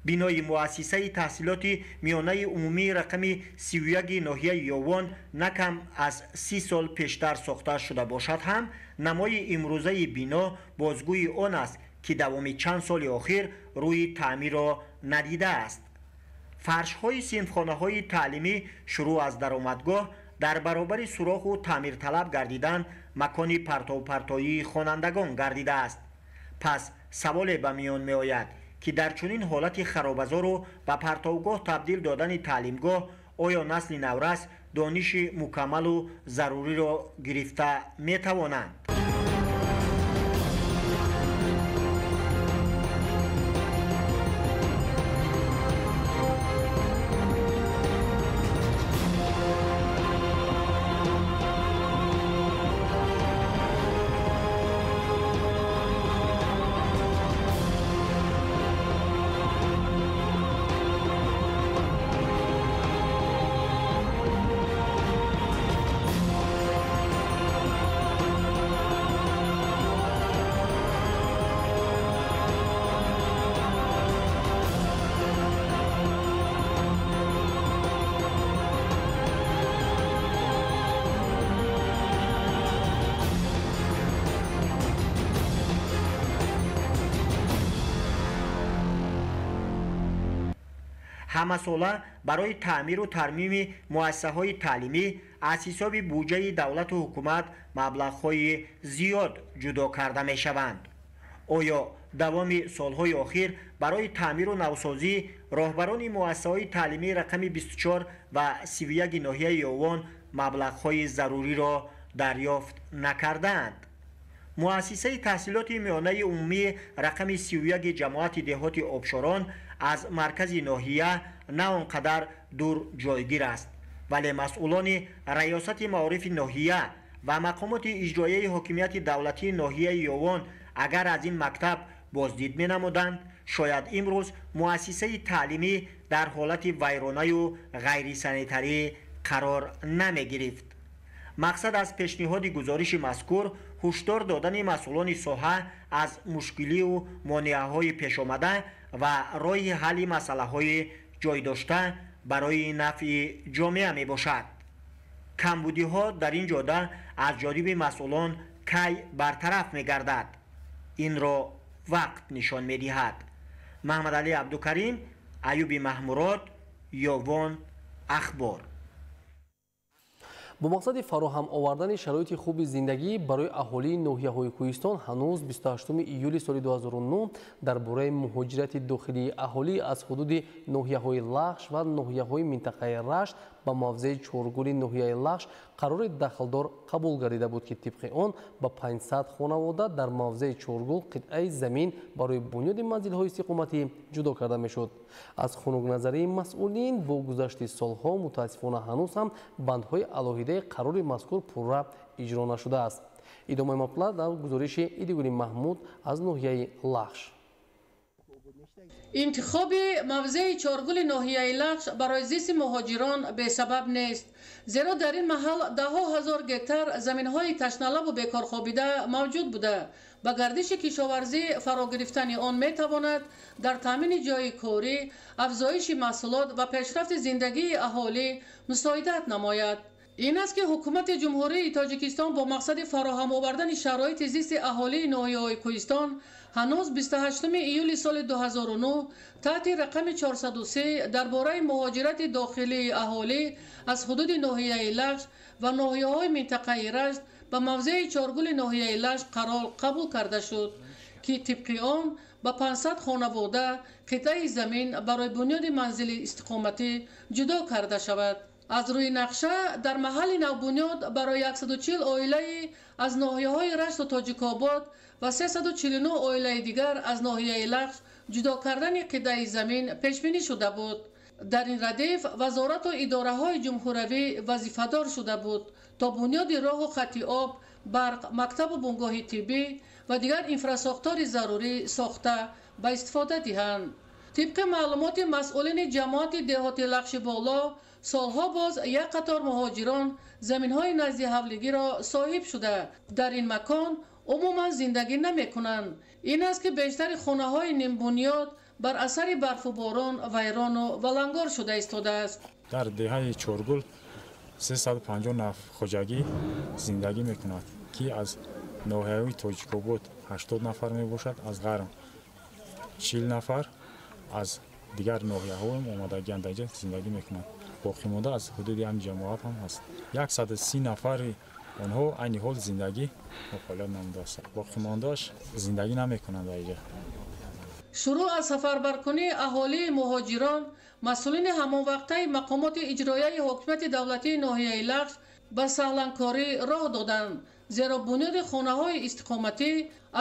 Бинои муассисаи таҳсилоти миёнаи умумии рақами 31 ноҳияи Ёвон на кам аз 30 сол пештар сохта шуда бошад ҳам, намои имрӯзаи бино бозгӯи он аст, ки давоми чанд соли охир рӯи таъмирро надидааст. Фаршҳои синфхонаҳои таълимӣ шурӯъ аз даромадгоҳ дар баробари суроху таъмирталаб гардидан макони партовпартоии хонандагон гардидааст. Пас саволе ба миён меояд, ки дар чунин ҳолати харобазору ба партовгоҳ табдил додани таълимгоҳ оё насли наврас дониши мукаммалу заруриро гирифта метавонанд? Ҳамасола барои таъмиру тармими муассисаҳои таълимӣ аз ҳисоби буҷаи давлату ҳукумат маблағҳои зиёд ҷудо карда мешаванд. Оё давоми солҳои охир барои таъмиру навсозӣ роҳбарони муассисаҳои таълимии рақами 24 ва 31 ноҳияи Ёвон маблағҳои заруриро дарёфт накардаанд? Муассисаи таҳсилоти миёнаи умумии рақами 31 ҷамоати деҳоти Обшорон аз маркази ноҳия на он қадар дур ҷойгир аст, вале масъулони раёсати маорифи ноҳия ва мақомоти иҷроияи ҳокимияти давлатии ноҳияи Ёвон агар аз ин мактаб боздид менамуданд, шояд имрӯз муассисаи таълимӣ дар ҳолати вайронаю ғайрисанитарӣ қарор намегирифт. Мақсад аз пешниҳоди гузориши мазкур ҳушдор додани масъулони соҳа аз мушкилию монеаҳои пешомада ва роҳи ҳалли масъалаҳои ҷойдошта барои нафъи ҷомеа мебошад. Камбудиҳо дар ин ҷода аз ҷониби масъулон кай бартараф мегардад? Инро вақт нишон медиҳад. Маҳмадалӣ Абдукарим, Аюби Маҳмурод, Ёвон, Ахбор. Бо мақсади фароҳам овардани шароити хуби зиндагӣ барои аҳолии ноҳияҳои кӯҳистон ҳанӯз 28 июли соли 2009 дар бораи муҳоҷирати дохилии аҳолӣ аз ҳудуди ноҳияҳои Лахш ва ноҳияҳои минтақаи Рашт ба мавзеи Чоргули ноҳияи Лахш қарори дахлдор қабул гардида буд, ки тибқи он ба 500 хонавода дар мавзеи Чоргул қитъаи замин барои бунёди манзилҳои истиқоматӣ ҷудо карда мешуд. Аз хунукназарии масъулин бо гузашти солҳо мутаассифона ҳанӯз ҳам бандҳои алоҳидаи қарори мазкур пурра иҷро нашудааст. Идомаи матлаб дар гузориши Идигули Маҳмуд аз ноҳияи Лахш. Интихоби мавзеи Чоргули ноҳияи Лахш барои зисти муҳоҷирон бесабаб нест, зеро дар ин маҳал даҳҳо ҳазор гектар заминҳои ташналабу бекорхобида мавҷуд буда, ба гардиши кишоварзӣ фаро гирифтани он метавонад дар таъмини ҷойи корӣ, афзоиши маҳсулот ва пешрафти зиндагии аҳолӣ мусоидат намояд. Ин аст, ки ҳукумати Ҷумҳурии Тоҷикистон бо мақсади фароҳам овардани шароити зисти аҳолии ноҳияҳои кӯҳистон ҳанӯз 28 июли соли 2009 таҳти рақами 403 дар бораи муҳоҷирати дохилии аҳолӣ аз ҳудуди ноҳияи Лахш ва ноҳияҳои минтақаи Рашт ба мавзеи Чоргули ноҳияи Лахш қарор қабул карда шуд, ки тибқи он ба 500 хонавода қитъаи замин барои бунёди манзили истиқоматӣ ҷудо карда шавад. Аз рӯи нақша дар маҳалли навбунёд барои 140 оилаи аз ноҳияҳои Рашту Тоҷикобод ва 349 оилаи дигар аз ноҳияи Лахш ҷудо кардани қитъаи замин пешбинӣ шуда буд. Дар ин радиф вазорату идораҳои ҷумҳуравӣ вазифадор шуда буд то бунёди роҳу хати об, барқ, мактабу бунгоҳи тиббӣ ва дигар инфрасохтори зарурӣ сохта ба истифода диҳанд. Тибқи маълумоти масъулини ҷамоати деҳоти Лахши Боло, солҳо боз як қатор муҳоҷирон заминҳои назди ҳавлигиро соҳиб шуда, дар ин макон умуман зиндагӣ намекунанд. Ин аст, ки бештари хонаҳои нимбунёд бар асари барфу борон вайрону валангор шуда истодааст. Дар деҳаи Чоргул 350 нафар хоҷагӣ зиндагӣ мекунад, ки аз ноҳияҳои Тоҷикобод 80 нафар мебошад, аз Ғарм 40 нафар, аз дигар ноҳияҳо омадагианд дар инҷа зиндагӣ мекунанд. Боқимонда аз ҳудуди ҳамин ҷамоат ҳам ҳаст. 130 нафари онҳо айни ҳол зиндагӣ ба фаъолият намудааст. Боқимондааш зиндагӣ намекунанд дар инҷа. Шурӯъ аз сафарбаркунии аҳолии муҳоҷирон, масъулини ҳамонвақтаи мақомоти иҷроияи ҳокимияти давлатии ноҳияи Лахш ба саҳланкорӣ роҳ доданд, зеро бунёди хонаҳои истиқоматӣ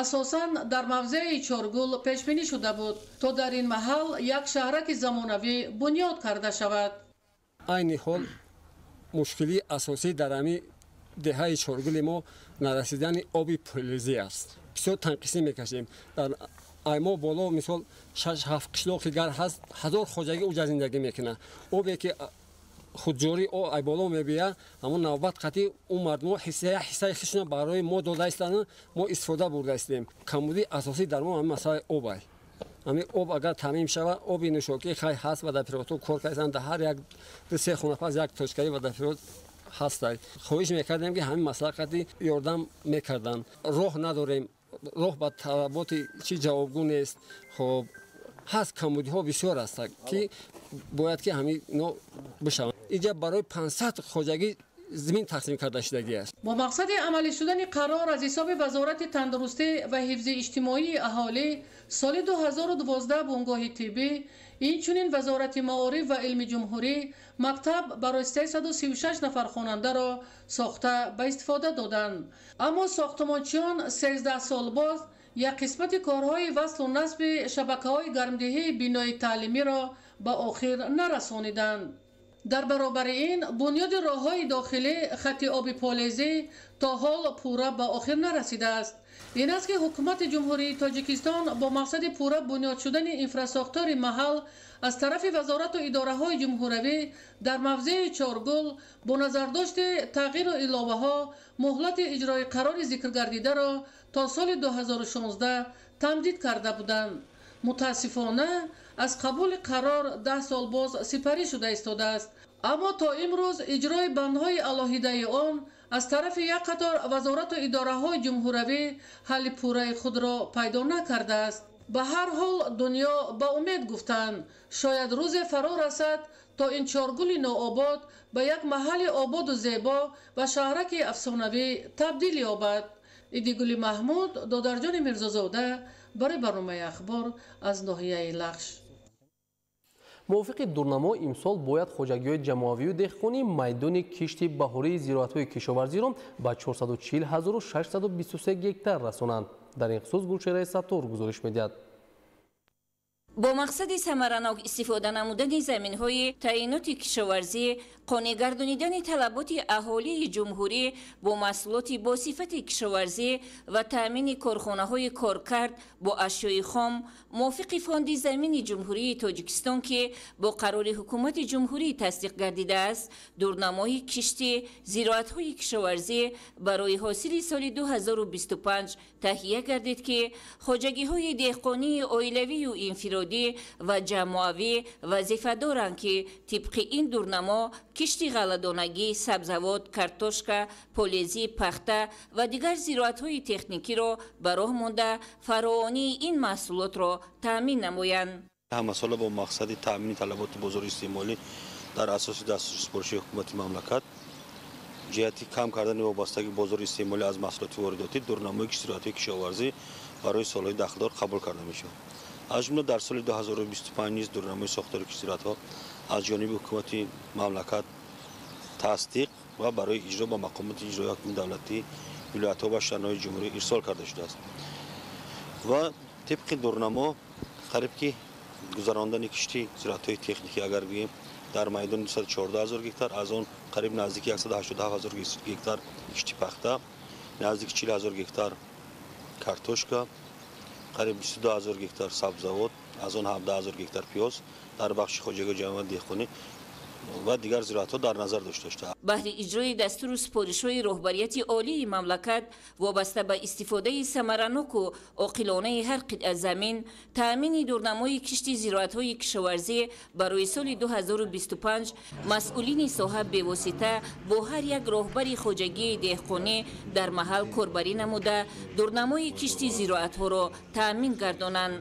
асосан дар мавзеи Чоргул пешбинӣ шуда буд, то дар ин маҳал як шаҳраки замонавӣ бунёд карда шавад. Айни ҳол мушкилии асосӣ дар ҳамин деҳаи Чоргули мо нарасидани оби пулизӣ аст. Бисёр танқисӣ мекашем. Дар аймо боло мисол 6-7 қишлоқи гар ҳаст, 1000 хоҷагӣ уҷа зиндагӣ мекунад. Обе ки худҷорӣ ай боло мебия, ҳамон навбат қатъи ӯ мардумо ҳиссаи худшона барои мо дода истанд, мо истифода бурда истем. Камбудии асосӣ дар мо ҳамин масъалаи об ай. Ҳамин об агар таъмин шавад, оби нӯшокӣ хай ҳаст ва дар пиротҳо кор карданд, дар ҳар як ду-се хона пас як точкаи ва дар пирот ҳастай. Хоҳиш мекардем, ки ҳамин масъала қатъи ёрдам мекарданд. Роҳ надорем, роҳ ба талаботи чӣ ҷавобгӯ нест. Хоб Ҳаст камбудиҳо бисёр ҳастанд, ки бояд ки ҳамино бишаванд. Инҷа барои 500 хоҷагӣ замин тақсим карда шудагӣ аст. Бо мақсади амалӣ шудани қарор аз ҳисоби Вазорати тандурустӣ ва ҳифзи иҷтимоии аҳолӣ соли 2012 бунгоҳи тиббӣ, инчунин Вазорати маориф ва илми ҷумҳурӣ мактаб барои 336 нафар хонандаро сохта ба истифода доданд. Аммо сохтмончиён 13 сол боз як қисмати корҳои васлу насби шабакаҳои гармдиҳии бинои таълимиро ба охир нарасониданд. Дар баробари ин бунёди роҳҳои дохилӣ хати оби полезӣ то ҳол пурра ба охир нарасидааст. Ин аст ки ҳукумати Ҷумҳурии Тоҷикистон бо мақсади пурра бунёд шудани инфрасохтори маҳал аз тарафи вазорату идораҳои ҷумҳуравӣ дар мавзеи Чоргул бо назардошти тағйиру иловаҳо муҳлати иҷрои қарори зикргардидаро то соли 2016 тамдид карда буданд. Мутаассифона аз қабули қарор 10 сол боз сипарӣ шуда истодааст. Аммо то имрӯз иҷрои бандҳои алоҳидаи он аз тарафи як қатор вазорату идораҳои ҷумҳуравӣ ҳалли пурраи худро пайдо накардааст. Ба ҳар ҳол дунё ба умед гуфтанд, шояд рӯзе фаро расад то ин Чоргули нообод ба як маҳалли ободу зебо ва шаҳраки афсонавӣ табдил ёбад. Идигули Маҳмуд, Додарҷони Мирзозода барои барномаи Ахбор аз ноҳияи Лахш. Мувофиқи дурнамо имсол бояд хоҷагиҳои ҷамоавию деҳқонӣ майдони кишти баҳории зироатҳои кишоварзиро ба 440 623 гектар расонанд. Дар ин хусус Гулшераи Саттор гузориш медиҳад. Бо мақсади самаранок истифода намудани заминҳои таъиноти кишоварзӣ, қонеъ гардонидани талаботи аҳолии ҷумҳурӣ бо маҳсулоти босифати кишоварзӣ ва таъмини корхонаҳои коркард бо ашёи хом, мувофиқи Фонди замини Ҷумҳурии Тоҷикистон, ки бо қарори Ҳукумати ҷумҳурӣ тасдиқ гардидааст, дурнамои кишти зироатҳои кишоварзӣ барои ҳосили соли 2025 таҳия гардид, ки хоҷагиҳои деҳқонии оилавию инфиродӣ ва ҷамоавӣ вазифа доранд, ки тибқи ин дурнамо кишти ғалладонагӣ, сабзавот, картошка, полезӣ, пахта ва дигар зироатҳои техникиро ба роҳ монда, фаровонии ин маҳсулотро таъмин намоянд. Ҳамасола бо мақсади таъмини талаботи бозори истеъмолӣ дар асоси дастуру супориши ҳукумати мамлакат ҷиҳати кам кардани вобастагии бозори истеъмолӣ аз маҳсулоти воридотӣ дурнамои кишти зироатҳои кишоварзӣ барои солҳои дахлдор қабул карда мешавад. Аз ҷумла дар соли 2025 низ дурнамои сохтори кишти зироатҳо аз ҷониби ҳукумати мамлакат тасдиқ ва барои иҷро ба мақомоти иҷроии ҳокими давлатӣ, вилоятҳо ва шаҳрҳои ҷумҳурӣ ирсол карда шудааст. Ва тибқи дурнамо қариб ки гузарондани кишти зироатҳои техникӣ, агар гӯем, дар майдони 214 ҳазор гектар, аз он қариб наздики 187 ҳазор гектар кишти пахта, наздики 40 ҳазор гектар картошка, қариб 22 ҳазор гектар сабзавот, аз он 17 ҳазор гектар пиёз дар бахши хоҷагии ҷамъият деҳқонӣ ва дигар зироатҳо дар назар дошта шудааст. Баҳри иҷрои дастуру супоришҳои роҳбарияти олии мамлакат вобаста ба истифодаи самараноку оқилонаи ҳар қитъа замин, таъмини дурнамои кишти зироатҳои кишоварзӣ барои соли 2025, масъулини соҳа бевосита бо ҳар як роҳбари хоҷагии деҳқонӣ дар маҳал корбарӣ намуда, дурнамои кишти зироатҳоро таъмин гардонанд,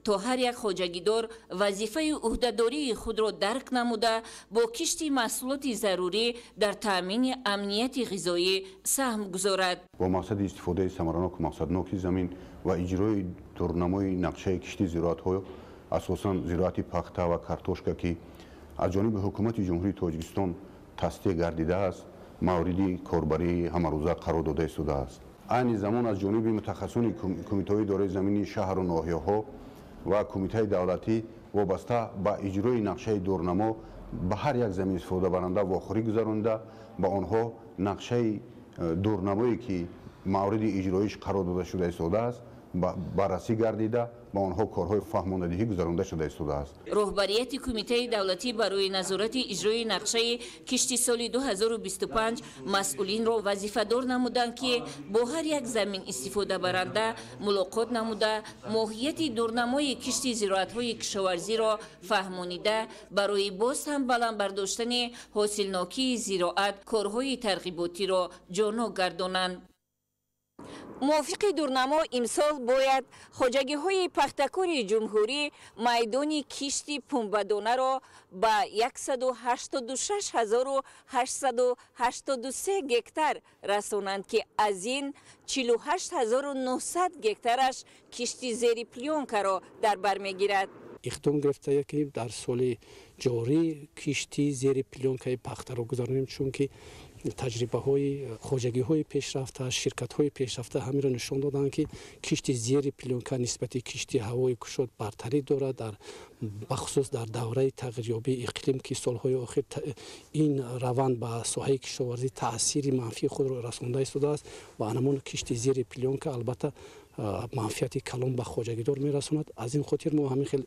то ҳар як хоҷагидор вазифаи ӯҳдадории худро дарк намуда, бо кишти маҳсулоти зарурӣ дар таъмини амнияти ғизоӣ саҳм гузорад. Бо мақсади истифодаи самараноку мақсадноки замин ва иҷрои дурнамои нақшаи кишти зироатҳо, асосан зироати пахта ва картошка, ки аз ҷониби Ҳукумати Ҷумҳурии Тоҷикистон тасдиқ гардидааст, мавриди корбарии ҳамарӯза қарор дода истодааст. Айни замон аз ҷониби мутахассисони кумитаҳои идораи замини шаҳру ноҳияҳо ва кумитаи давлатӣ вобаста ба иҷрои нақшаи дурнамо ба ҳар як замин истифодабаранда вохӯрӣ гузаронида, ба онҳо нақшаи дурнамое, ки мавриди иҷроиш қарор дода шуда истодааст, баррасӣ гардида, ба онҳо корҳои фаҳмонадиҳӣ гузаронда шуда истодааст. Роҳбарияти Кумитаи давлатӣ барои назорати иҷрои нақшаи кишти соли 2025 масъулинро вазифадор намуданд, ки бо ҳар як замин истифодабаранда мулоқот намуда, моҳияти дурнамои кишти зироатҳои кишоварзиро фаҳмонида, барои боз ҳам баланд бардоштани ҳосилнокии зироат корҳои тарғиботиро ҷонок гардонанд. Мувофиқи дурнамо имсол бояд хоҷагиҳои пахтакори ҷумҳурӣ майдони кишти пунбадонаро ба 186 883 гектар расонанд, ки аз ин 48 900 гектараш кишти зери плёнкаро дар бар мегирад. Иқдом гирифта, ки дар соли ҷорӣ кишти зери плёнкаи пахтаро гузаронем, чунки таҷрибаҳои хоҷагиҳои пешрафта, ширкатҳои пешрафта ҳаминро нишон доданд, ки кишти зери плёнка нисбати кишти ҳавои кушод бартарӣ дорад, дар бахусус дар давраи тағйирёбии иқлим, ки солҳои охир ин раванд ба соҳаи кишоварзӣ таъсири манфии худро расонда истодааст. Ва анамон кишти зери плёнка албатта манфиати калон ба хоҷагидор мерасонад. Аз ин хотир мо ҳамин хел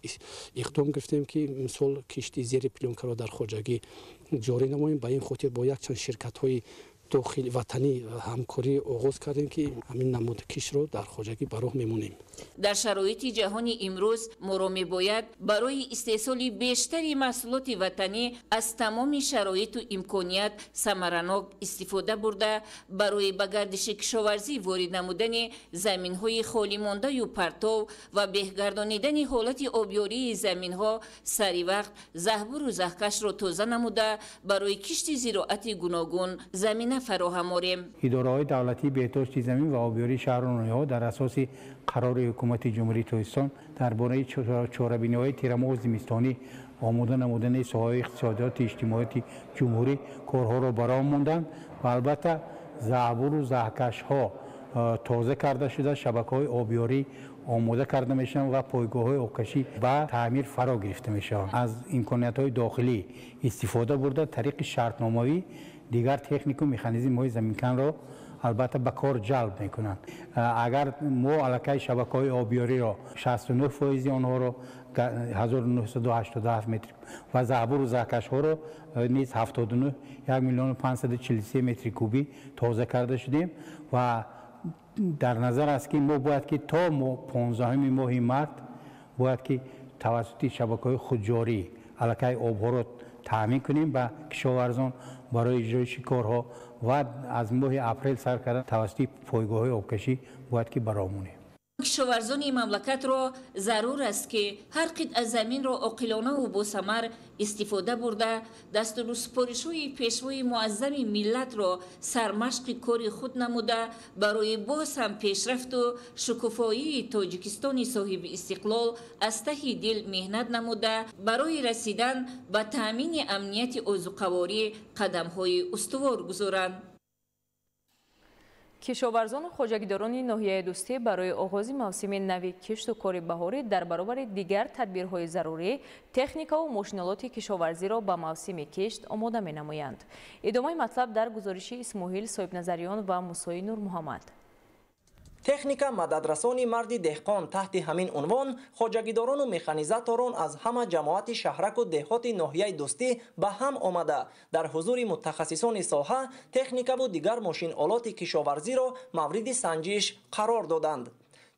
иқдом гирифтем, ки имсол кишти зери плёнкаро дар хоҷагӣ ҷорӣ намоем. Ба ин хотир бо якчанд ширкатҳои дохили ватанӣ ҳамкорӣ оғоз кардем, ки ҳамин намуди киштро дар хоҷагӣ ба роҳ мемонем. Дар шароити ҷаҳони имрӯз моро мебояд барои истеҳсоли бештари маҳсулоти ватанӣ аз тамоми шароиту имконият самаранок истифода бурда, барои ба гардиши кишоварзӣ ворид намудани заминҳои холимондаю партов ва беҳгардонидани ҳолати обёрии заминҳо сари вақт заҳбуру заҳкашро тоза намуда, барои кишти зироати гуногун замина фароҳам орем. Идораҳои давлатии беҳдошти замин ва обёрии шаҳру ноҳияҳо дар асоси қарори ҳукумати Ҷумҳурии Тоҷикистон дар бораи чорабиниҳои тирамоҳу зимистонӣ омода намудани соҳаҳои иқтисодиёти иҷтимоияти ҷумҳурӣ корҳоро ба роҳ монданд ва албатта заҳбуру заҳкашҳо тоза карда шуда, шабакаҳои обёрӣ омода карда мешаванд ва пойгоҳҳои обкашӣ ба таъмир фаро гирифта мешаванд. Аз имкониятҳои дохилӣ истифода бурда, тариқи шартномавӣ дигар технику механизмҳои заминканро албатта ба кор ҷалб мекунанд. Агар мо аллакай шабакаҳои обёриро 69 фоизи онҳоро, 1987 метр, ва заҳбуру заҳкашҳоро низ 79 1 миллиону 543 метри кубӣ тоза карда шудем ва дар назар аст, ки мо бояд ки то 15-уми моҳи март бояд ки тавассути шабакаҳои худҷорӣ аллакай обҳоро таъмин кунем ба кишоварзон барои иҷроиши корҳо ва аз моҳи апрел сар карда тавассути пойгоҳҳои обкашӣ бояд ки ба роҳ монем. Кишоварзони мамлакатро зарур аст, ки ҳар қитъа заминро оқилонаву босамар истифода бурда, дастуру супоришҳои пешвои муаззами миллатро сармашқи кори худ намуда, барои боз ҳам пешрафту шукуфоии Тоҷикистони соҳиби истиқлол аз таҳи дил меҳнат намуда, барои расидан ба таъмини амнияти озуқаворӣ қадамҳои устувор гузоранд. Кишоварзону хоҷагидорони ноҳияи Дӯстӣ барои оғози мавсими нави кишту кори баҳорӣ дар баробари дигар тадбирҳои зарурӣ техникаву мошинолоти кишоварзиро ба мавсими кишт омода менамоянд. Идомаи матлаб дар гузориши Исмоил Соҳибназариён ва Мусои Нурмуҳаммад. Техника мададрасони марди деҳқон, таҳти ҳамин унвон хоҷагидорону механизаторон аз ҳама ҷамоати шаҳраку деҳоти ноҳияи Дӯстӣ ба ҳам омада, дар ҳузури мутахассисони соҳа техникаву дигар мошинолоти кишоварзиро мавриди санҷиш қарор доданд.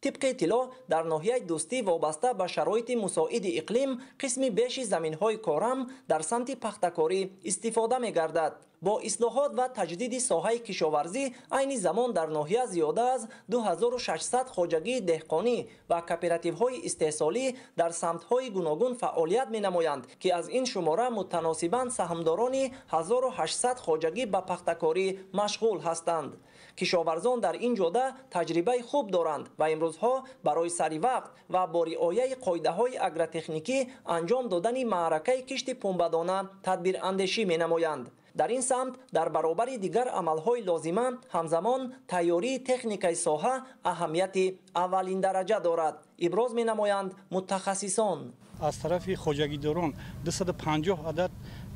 Тибқи иттилоъ, дар ноҳияи Дӯстӣ вобаста ба шароити мусоиди иқлим қисми беши заминҳои корам дар самти пахтакорӣ истифода мегардад. Бо ислоҳот ва таҷдиди соҳаи кишоварзӣ айни замон дар ноҳия зиёда аз 2600 хоҷагии деҳқонӣ ва кооперативҳои истеҳсолӣ дар самтҳои гуногун фаъолият менамоянд, ки аз ин шумора мутаносибан саҳмдорони 1800 хоҷагӣ ба пахтакорӣ машғул ҳастанд. Кишоварзон дар ин ҷода таҷрибаи хуб доранд ва имрӯзҳо барои сари вақт ва бо риояи қоидаҳои агротехникӣ анҷом додани маъракаи кишти пунбадона тадбирандешӣ менамоянд. Дар ин самт дар баробари дигар амалҳои лозима ҳамзамон тайёрии техникаи соҳа аҳамияти аввалиндараҷа дорад, иброз менамоянд мутахассисон. Аз тарафи хоҷагидорон 250 адад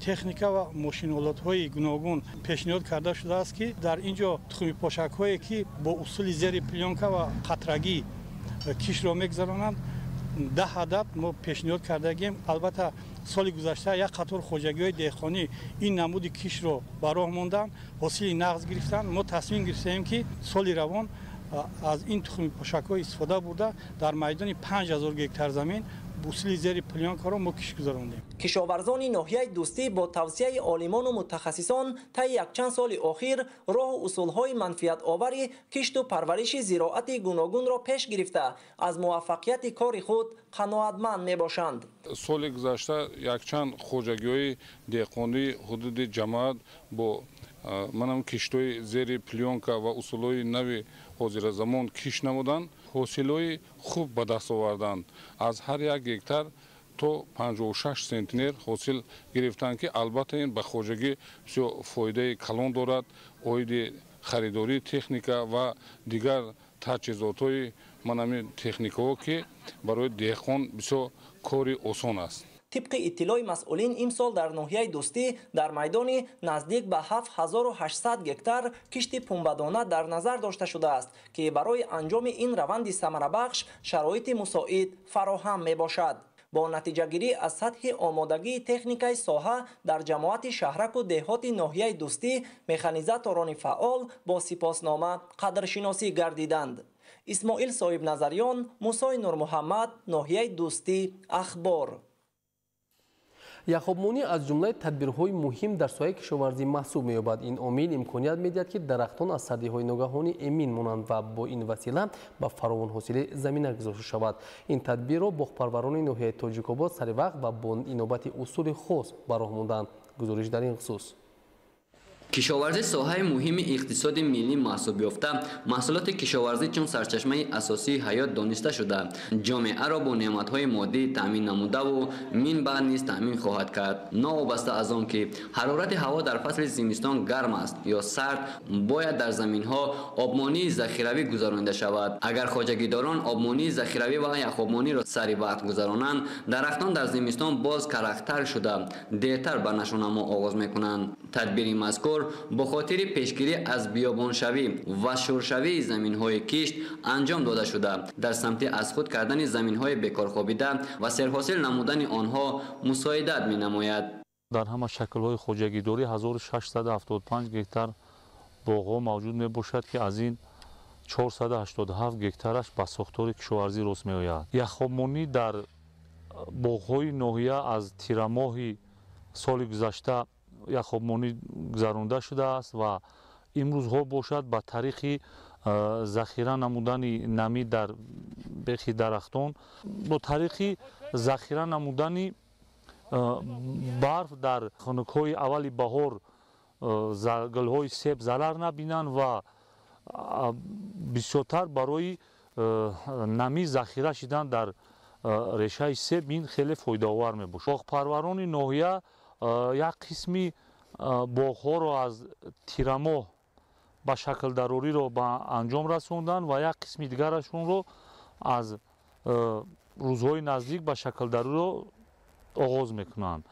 техника ва мошинолотҳои гуногун пешниҳод карда шудааст, ки дар ин ҷо тухмипошакҳое, ки бо усули зери плёнка ва қатрагӣ киштро мегузаронанд, 10 адад мо пешниҳод кардагем. Албатта, соли гузашта як қатор хоҷагиҳои деҳқонӣ ин намуди киштро ба роҳ монданд, ҳосили нағз гирифтанд. Мо тасмим гирифтаем, ки соли равон аз ин тухмипошакҳо истифода бурда, дар майдони 5000 гектар замин усули зери плёнкаро мо кишт гузарондем. Кишоварзони ноҳияи Дӯстӣ бо тавсияи олимону мутахассисон таи якчанд соли охир роҳу усулҳои манфиатовари кишту парвариши зироати гуногунро пеш гирифта, аз муваффақияти кори худ қаноатманд мебошанд. Соли гузашта якчанд хоҷагиҳои деҳқонии ҳудуди ҷамоат бо манам киштҳои зери плёнка ва усулҳои нави ҳозиразамон кишт намуданд, ҳосилҳои хуб ба даст оварданд. Аз ҳар як гектар то 56 центнер ҳосил гирифтанд, ки албатта ин ба хоҷагӣ бисёр фоидаи калон дорад. Оиди харидории техника ва дигар таҷҳизотҳои манами техникаҳо, ки барои деҳқон бисёр кори осон аст. Тибқи иттилои масъулин, имсол дар ноҳияи Дӯстӣ дар майдони наздик ба 7800 гектар кишти пунбадона дар назар дошта шудааст, ки барои анҷоми ин раванди самарабахш шароити мусоид фароҳам мебошад. Бо натиҷагирӣ аз сатҳи омодагии техникаи соҳа дар ҷамоати шаҳраку деҳоти ноҳияи Дӯстӣ механизаторони фаъол бо сипоснома қадршиносӣ гардиданд. Исмоил Соҳибназарён, Мусои Нурмуҳаммад, ноҳияи Дӯстӣ, Ахбор. Яхобмонӣ аз ҷумлаи тадбирҳои муҳим дар соҳаи кишоварзӣ маҳсуб меёбад. Ин омил имконият медиҳад, ки дарахтон аз сардиҳои ногаҳонӣ эмин монанд ва бо ин васила ба фаровонҳосили замина гузошта шавад. Ин тадбирро боғпарварони ноҳияи Тоҷикобод сари вақт ва бо инобати усули хос ба роҳ монданд. Гузориш дар ин хусус. Кишоварзӣ соҳаи муҳими иқтисоди миллӣ маҳсуб ёфта, маҳсулоти кишоварзӣ чун сарчашмаи асосии ҳаёт дониста шуда, ҷомеаро бо неъматҳои моддӣ таъмин намудаву мин баъд низ таъмин хоҳад кард. Новобаста аз он ки ҳарорати ҳаво дар фасли зимистон гарм аст ё сард, бояд дар заминҳо обмонии захиравӣ гузаронида шавад. Агар хоҷагидорон обмонии захиравӣ ва яхобмониро сари вақт гузаронанд, дарахтон дар зимистон боз карахтар шуда, дертар ба нашъунамо оғоз мекунанд. Тадбири мазкур бо хотири пешгирӣ аз биёбоншавӣ ва шуршавии заминҳои кишт анҷом дода шуда, дар самти аз худ кардани заминҳои бекорхобида ва серҳосил намудани онҳо мусоидат менамояд. Дар ҳама шаклҳои хоҷагидорӣ 1675 гектар боғҳо мавҷуд мебошад, ки аз ин 487 гектараш ба сохтори кишоварзӣ рост меояд. Яхобмонӣ дар боғҳои ноҳия аз тирамоҳи соли гузашта яхобмонӣ гузаронда шудааст ва имрӯзҳо бошад ба тариқи захира намудани намӣ дар бехи дарахтон, бо тариқи захира намудани барф дар хунукҳои аввали баҳор гулҳои себ зарар набинанд ва бисёртар барои намӣ захира шидан дар решаи себ ин хеле фоидаовар мебошад. Боғпарварони ноҳия як қисми боғҳоро аз тирамоҳ ба шаклдарориро ба анҷом расонданд ва як қисми дигарашонро аз рӯзҳои наздик ба шаклдарориро оғоз мекунанд.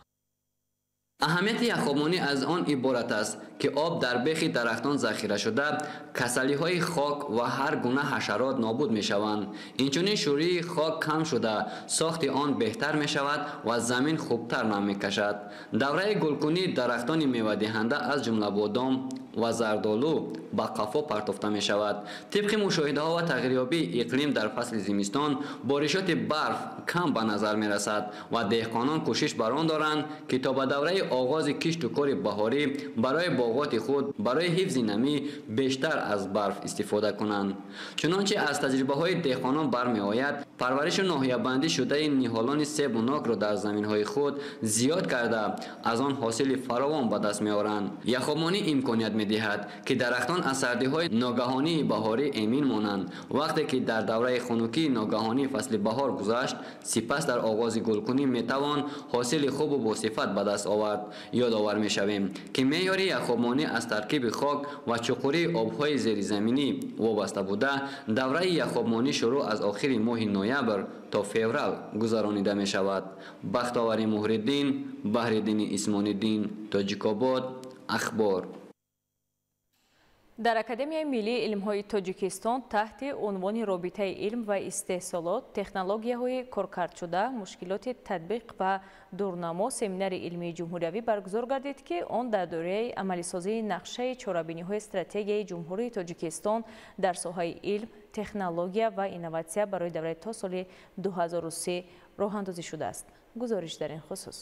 Аҳамияти яхобмонӣ аз он иборат аст, ки об дар бехи дарахтон захира шуда, касалиҳои хок ва ҳар гуна ҳашарот нобуд мешаванд. Инчунин шӯрии хок кам шуда, сохти он беҳтар мешавад ва замин хубтар нам мекашад. Давраи гулкунии дарахтони мевадиҳанда аз ҷумла бодом ва зардолу ба қафо партофта мешавад. Тибқи мушоҳидаҳо ва тағйирёбии иқлим дар фасли зимистон боришоти барф кам ба назар мерасад ва деҳқонон кӯшиш бар он доранд, ки то ба давраи оғози кишту кори баҳорӣ барои боғоти худ барои ҳифзи намӣ бештар аз барф истифода кунанд. Чунончи аз таҷрибаҳои деҳқонон бармеояд, парваришу ноҳиябандӣ шудаи ниҳолони себу нокро дар заминҳои худ зиёд карда, аз он ҳосили фаровон ба даст меоранд. Яхобмонӣ имконият медиҳад, ки дарахтон аз сардиҳои ногаҳонии баҳорӣ эмин монанд. Вақте ки дар давраи хунукии ногаҳонии фасли баҳор гузашт, сипас дар оғози гулкунӣ метавон ҳосили хубу босифат ба даст овард. Ёдовар мешавем, ки меъёри яхобмонӣ аз таркиби хок ва чуқурии обҳои зеризаминӣ вобаста буда, давраи яхобмонӣ шурӯъ аз охири моҳи ноябр то феврал гузаронида мешавад. Бахтовари Муҳриддин, Баҳриддини Исмониддин, Тоҷикобод, Ахбор. Дар Академияи миллии илмҳои Тоҷикистон таҳти унвони робитаи илм ва истеҳсолот, технологияҳои коркардшуда, мушкилоти татбиқ ва дурнамо семинари илмии ҷумҳуриявӣ баргузор гардид, ки он дар доираи амалисозии нақшаи чорабиниҳои стратегияи Ҷумҳурии Тоҷикистон дар соҳаи илм, технология ва инноватсия барои давраи то соли 2003 роҳандозӣ шудааст. Гузориш дар ин хусус.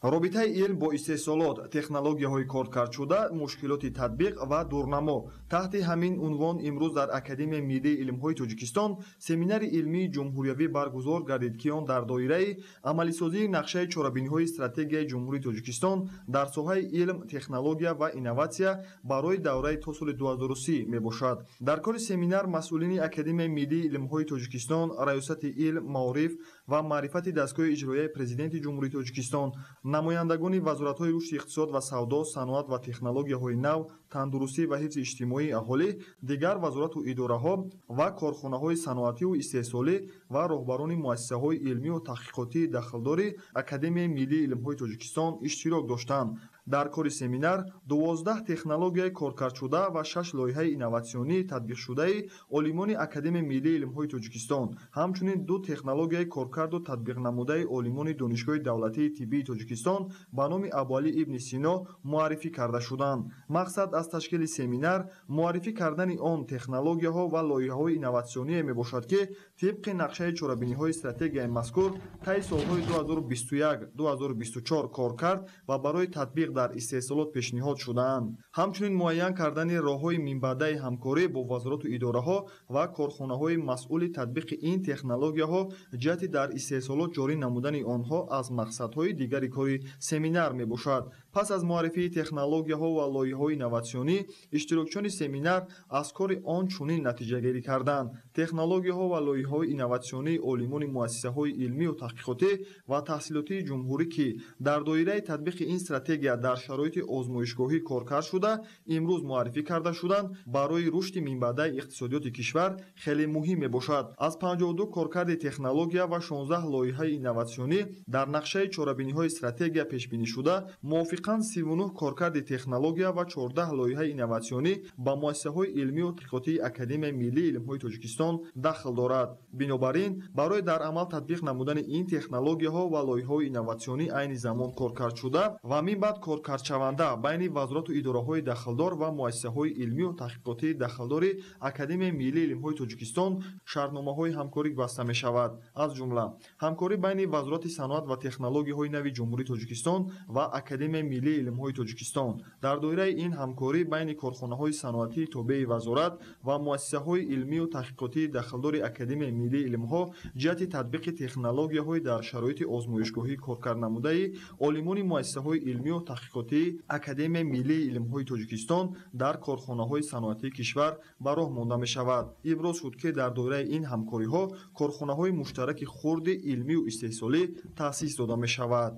Робитаи илм бо истеҳсолот, технологияҳои коркардшуда, мушкилоти татбиқ ва дурнамо. Таҳти ҳамин унвон имрӯз дар Академияи миллии илмҳои Тоҷикистон семинари илмии ҷумҳуриявӣ баргузор гардид, ки он дар доираи амалисозии нақшаи чорабиниҳои стратегияи Ҷумҳурии Тоҷикистон дар соҳаи илм, технология ва инноватсия барои давраи то соли 2030 мебошад. Дар кори семинар масъулини Академияи миллии илмҳои Тоҷикистон, Раёсати илм, маориф ва маърифати дастгоҳи иҷроияи Президенти Ҷумҳурии Тоҷикистон, намояндагони вазоратҳои рушди иқтисод ва савдо, саноат ва технологияҳои нав, тандурустӣ ва ҳифзи иҷтимоии аҳолӣ, дигар вазорату идораҳо ва корхонаҳои саноативу истеҳсолӣ ва роҳбарони муассисаҳои илмию таҳқиқотии дахлдори Академияи миллии илмҳои Тоҷикистон иштирок доштанд. Дар кори семинар 12 технологияи коркардшуда ва 6 лоиҳаи инноватсионии татбиқшудаи олимони Академияи миллии илмҳои Тоҷикистон, ҳамчунин 2 технологияи коркарду татбиқнамудаи олимони Донишгоҳи давлатии тиббии Тоҷикистон ба номи Абуалӣ ибни Сино муаррифӣ карда шуданд. Мақсад аз ташкили семинар муаррифӣ кардани он технологияҳо ва лоиҳаҳои инноватсионие мебошад, ки тибқи нақшаи чорабиниҳои стратегияи мазкур таи солҳои 2021-2024 коркард ва барои татбиқ дар истеҳсолот пешниҳод шудаанд. Ҳамчунин муайян кардани роҳҳои минбаъдаи ҳамкорӣ бо вазорату идораҳо ва корхонаҳои масъули татбиқи ин технологияҳо ҷиҳати дар истеҳсолот ҷорӣ намудани онҳо аз мақсадҳои дигари кори семинар мебошад. Пас аз муаррифии технологияҳо ва лоиҳаҳои инноватсионӣ, иштирокчиёни семинар аз кори он чунин натиҷагирӣ карданд. Технологияҳо ва лоиҳаҳои инноватсионии олимони муассисаҳои илмию таҳқиқотӣ ва таҳсилотии ҷумҳурӣ, ки дар доираи татбиқи ин стратегия дар шароити озмоишгоҳӣ коркард шуда, имрӯз муаррифӣ карда шуданд, барои рушди минбаъдаи иқтисодиёти кишвар хеле муҳим мебошад. Аз 52 коркарди технология ва 16 лоиҳаи инноватсионӣ дар нақшаи чорабиниҳои стратегия пешбинишуда, мувофиқан 39 коркарди технология ва 14 лоиҳаи инноватсионӣ ба муассисаҳои илмию таҳқиқотии Академияи миллии илмҳои Тоҷикистон дахл дорад. Бинобар ин, барои дар амал татбиқ намудани ин технологияҳо ва лоиҳаҳои инноватсионӣ айни замон коркардшуда ва минбаъд коркардшаванда байни вазорату идораҳои дахлдор ва муассисаҳои илмию таҳқиқотии дахлдори Академияи миллии илмҳои Тоҷикистон шартномаҳои ҳамкорӣ баста мешавад. Аз ҷумла ҳамкорӣ байни Вазорати саноат ва технологияҳои нави Ҷумҳурии Тоҷикистон ва Академияи миллии илмҳои Тоҷикистон. Дар доираи ин ҳамкорӣ байни корхонаҳои саноатии тобеи вазорат ва муассисаҳои илмию таҳқиқотии дахлдори Академияи миллии илмҳо ҷиҳати татбиқи технологияҳои дар шароити озмоишгоҳӣ коркарднамудаи олимони муассисаҳои илмию таҳқиқотии Академияи миллии илмҳои Тоҷикистон дар корхонаҳои саноатии кишвар ба роҳ монда мешавад. Иброз шуд, ки дар доираи ин ҳамкориҳо корхонаҳои муштараки хурди илмию истеҳсолӣ таъсис дода мешавад.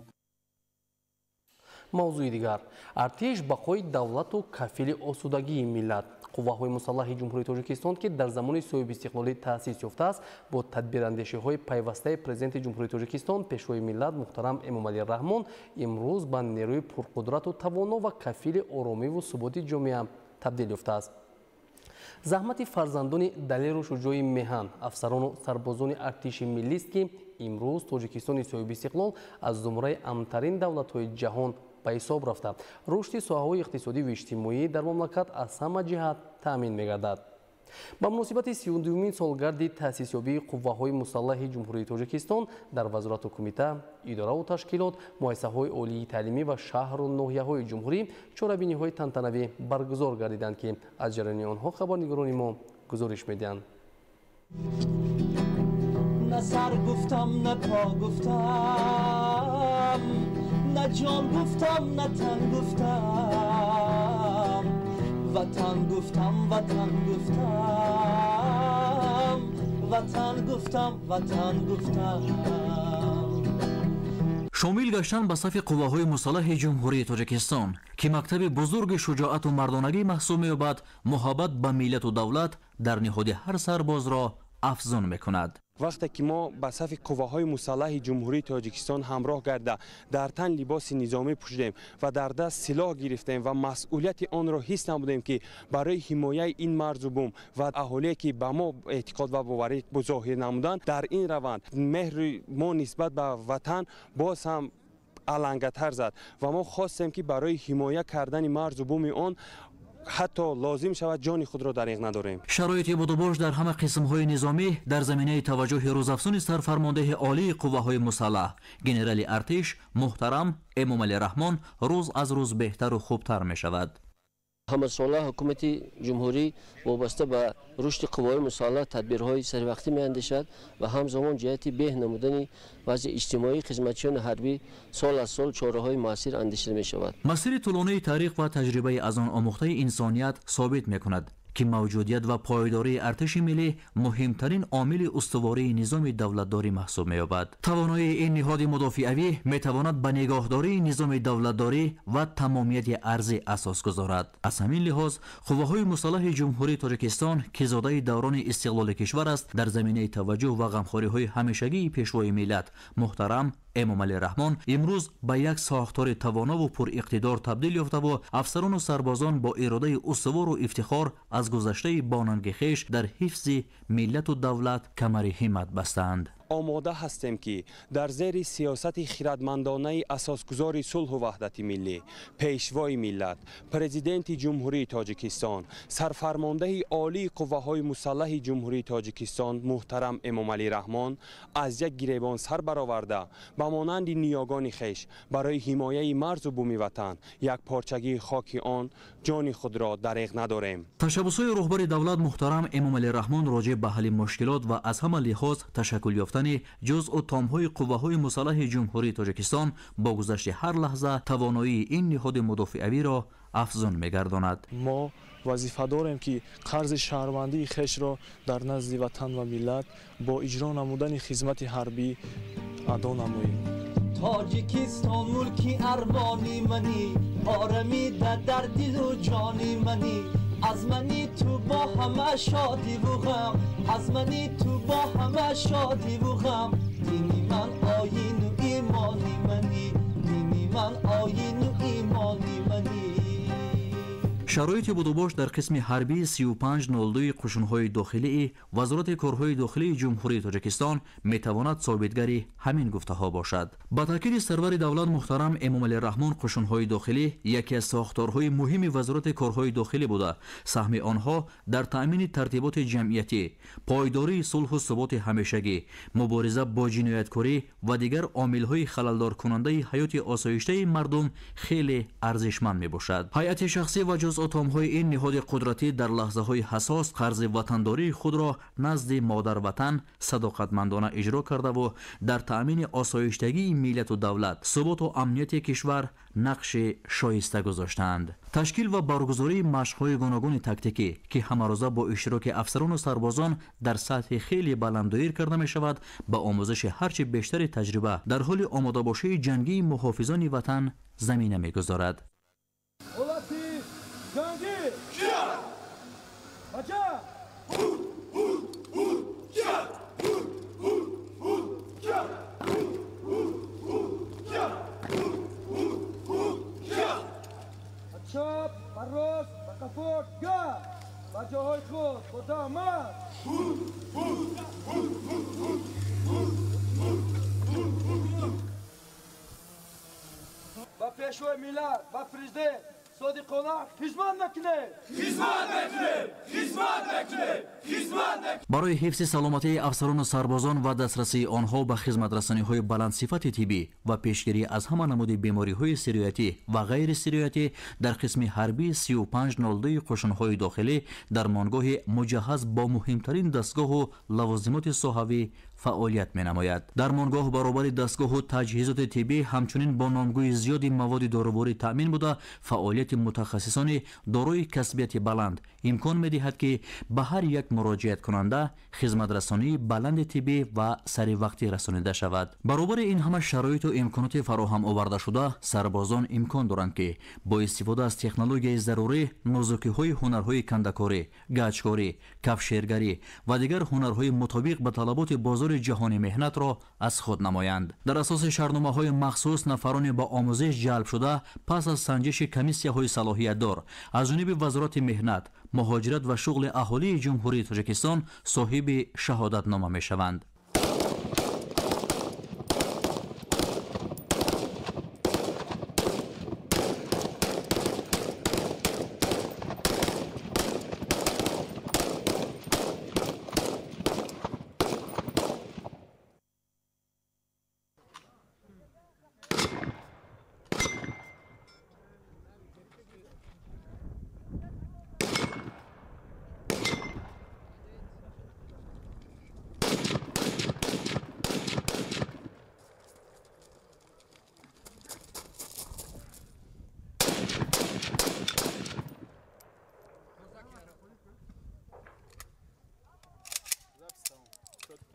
Мавзӯи дигар. Артиш бақои давлату кафили осудагии миллат. Қувваҳои мусаллаҳи Ҷумҳурии Тоҷикистон, ки дар замони соҳибистиқлолӣ таъсис ёфтааст, бо тадбирандешиҳои пайвастаи Президенти Ҷумҳурии Тоҷикистон, Пешвои миллат муҳтарам Эмомалӣ Раҳмон, имрӯз ба нерӯи пурқудрату тавоно ва кафили оромиву суботи ҷомеа табдил ёфтааст. Заҳмати фарзандони далеру шуҷои меҳан, афсарону сарбозони артиши миллист, ки имрӯз Тоҷикистони соҳибистиқлол аз зумраи амнтарин давлатҳои ҷаҳон ба ҳисоб рафта, рушди соҳаҳои иқтисодӣ ва иҷтимоӣ дар мамлакат аз ҳама ҷиҳат таъмин мегардад. Ба муносибати 32-умин солгарди таъсисёбии қувваҳои мусаллаҳи Ҷумҳурии Тоҷикистон дар вазорату кумита, идораву ташкилот, муассисаҳои олии таълимӣ ва шаҳру ноҳияҳои ҷумҳурӣ чорабиниҳои тантанавӣ баргузор гардиданд, ки аз ҷараёни онҳо хабарнигорони мо гузориш медиҳанд. На сар гуфтам, на по гуфтам, на ҷон гуфтам, на тан гуфтам, ватан гуфтам, ватан гуфтам, ватан гуфтам, ватан гуфтам. Шомил гаштан ба сафи қувваҳои мусаллаҳи Ҷумҳурии Тоҷикистон, ки мактаби бузурги шуҷоату мардонагӣ маҳсуб меёбад, муҳаббат ба миллату давлат дар ниҳоди ҳар сарбозро афзун мекунад. Вақте ки мо ба сафи қувваҳои мусаллаҳи Ҷумҳурии Тоҷикистон ҳамроҳ гарда, дар тан либоси низомӣ пӯшидем ва дар даст силоҳ гирифтем ва масъулияти онро ҳис намудем, ки барои ҳимояи ин марзу бум ва аҳолие, ки ба мо эътиқод ва боварӣ зоҳир намуданд, дар ин раванд меҳри мо нисбат ба ватан боз ҳам алангатар зад ва мо хостем, ки барои ҳимоя кардани марзу буми он Ҳатто лозим шавад, ҷони худро дариғ надорем. Шароити будубош дар ҳама қисмҳои низомӣ дар заминаи таваҷҷӯҳи рӯзафзуни сарфармондеҳи олии қувваҳои мусаллаҳ, генерали артиш муҳтарам Эмомалӣ Раҳмон рӯз аз рӯз беҳтару хубтар мешавад. Ҳамасола ҳукумати ҷумҳурӣ вобаста ба рушди қувваҳои мусаллаҳ тадбирҳои саривақтӣ меандешад ва ҳамзамон ҷиҳати беҳ намудани вазъи иҷтимоии хизматчиёни ҳарбӣ сол аз сол чораҳои муассир андешида мешавад. Масири тӯлонии таърих ва таҷрибаи аз он омӯхтаи инсоният собит мекунад, ки мавҷудият ва пойдории артиши миллӣ муҳимтарин омили устувории низоми давлатдорӣ маҳсуб меёбад. Тавоноии ин ниҳоди мудофиавӣ метавонад ба нигоҳдории низоми давлатдорӣ ва тамомияти арзӣ асос гузорад. Аз ҳамин лиҳоз қувваҳои мусаллаҳи Ҷумҳурии Тоҷикистон, ки зодаи даврони истиқлоли кишвар аст, дар заминаи таваҷҷӯҳ ва ғамхориҳои ҳамешагии пешвои миллат муҳтарам Эмомалӣ Раҳмон имрӯз ба як сохтори тавонову пуриқтидор табдил ёфтаву афсарону сарбозон бо иродаи устувору ифтихор аз гузаштаи бонанги хеш дар ҳифзи миллату давлат камари ҳиммат бастаанд. Омода ҳастем, ки дар зери сиёсати хирадмандонаи асосгузори сулҳу ваҳдати миллӣ, пешвои миллат, президенти Ҷумҳурии Тоҷикистон, сарфармондаҳи олии қувваҳои мусаллаҳи Ҷумҳурии Тоҷикистон муҳтарам Эмомалӣ Раҳмон аз як гиребон сар бароварда, ба монанди ниёгони хеш барои ҳимояи марзу буми ватан, якпорчагии хоки он ҷони худро дареғ надорем. Ташаббусҳои роҳбари давлат муҳтарам Эмомалӣ Раҳмон роҷеъ ба ҳалли мушкилот ва аз ҳама лиҳоз ташаккул ёфтани ҷузъу томҳои қувваҳои мусаллаҳи Ҷумҳурии Тоҷикистон бо гузашти ҳар лаҳза тавоноии ин ниҳоди мудофиавиро афзун мегардонад. Мо вазифа дорем, ки қарзи шаҳрвандии хешро дар назди ватан ва миллат бо иҷро намудани хизмати ҳарбӣ адо намоем. Тоҷикистон мулки армони манӣ, орамида дар дилу ҷони манӣ, аз мани ту бо ҳама шодиву ғам, аз мани ту бо ҳама шодиву ғам, дини ман оину имони манӣ, дини ман оину имони манӣ. Шароити будубош дар қисми ҳарбии 3502 қушунҳои дохилии Вазорати корҳои дохилии Ҷумҳурии Тоҷикистон метавонад собитгари ҳамин гуфтаҳо бошад. Ба таъкиди сарвари давлат муҳтарам Эмомалӣ Раҳмон, қушунҳои дохилӣ яке аз сохторҳои муҳими Вазорати корҳои дохилӣ буда, саҳми онҳо дар таъмини тартиботи ҷамъиятӣ, пойдории сулҳу суботи ҳамешагӣ, мубориза бо ҷинояткорӣ ва дигар омилҳои халалдоркунандаи ҳаёти осоиштаи мардум хеле арзишманд мебошад. Ҳайати шахсӣ ва ҷузъутомҳои ин ниҳоди қудратӣ дар лаҳзаҳои ҳассос қарзи ватандории худро назди модарватан садоқатмандона иҷро кардаву дар таъмини осоиштагии миллату давлат, суботу амнияти кишвар нақши шоиста гузоштаанд. Ташкил ва баргузории машқҳои гуногуни тактикӣ, ки ҳамарӯза бо иштироки афсарону сарбозон дар сатҳи хеле баланд доир карда мешавад, ба омӯзиши ҳарчи бештари таҷриба дар ҳоли омодабошии ҷангии муҳофизони ватан замина мегузорад. چپ و راست و قفا گه و جاهای خود با دامن. و پیشوای ملت و پرزیدنت صادقانه خدمت мекунем. Хизмат мекунем, хизмат мекунем, хизмат мекунем. Барои ҳифзи саломатии афсарону сарбозон ва дастрасии онҳо ба хизматрасониҳои баландсифати тиббӣ ва пешгирӣ аз ҳама намуди бемориҳои сироятӣ ва ғайрисироятӣ дар қисми ҳарбии 3502 қушунҳои дохилӣ дармонгоҳи муҷаҳҳаз бо муҳимтарин дастгоҳу лавозимоти соҳавӣ фаъолият менамояд. Дармонгоҳ баробари дастгоҳу таҷҳизоти тиббӣ ҳамчунин бо номгӯи зиёди маводи доруворӣ таъмин буда, фаъолияти мутахассисони дорои касбияти баланд имкон медиҳад, ки ба ҳар як муроҷиаткунанда хизматрасонии баланди тиббӣ ва саривақтӣ расонида шавад. Баробари ин ҳама шароиту имконоти фароҳам овардашуда, сарбозон имкон доранд, ки бо истифода аз технологияи зарурӣ нозукиҳои ҳунарҳои кандакорӣ, гачкорӣ, кафшергарӣ ва дигар ҳунарҳои мутобиқ ба талаботи бозори ҷаҳони меҳнатро аз худ намоянд. Дар асоси шартномаҳои махсус нафароне ба омӯзиш ҷалб шуда пас аз санҷиши комиссияҳои салоҳиятдор аз ҷониби Вазорати меҳнат, муҳоҷират ва шуғли аҳолии Ҷумҳурии Тоҷикистон соҳиби шаҳодатнома мешаванд.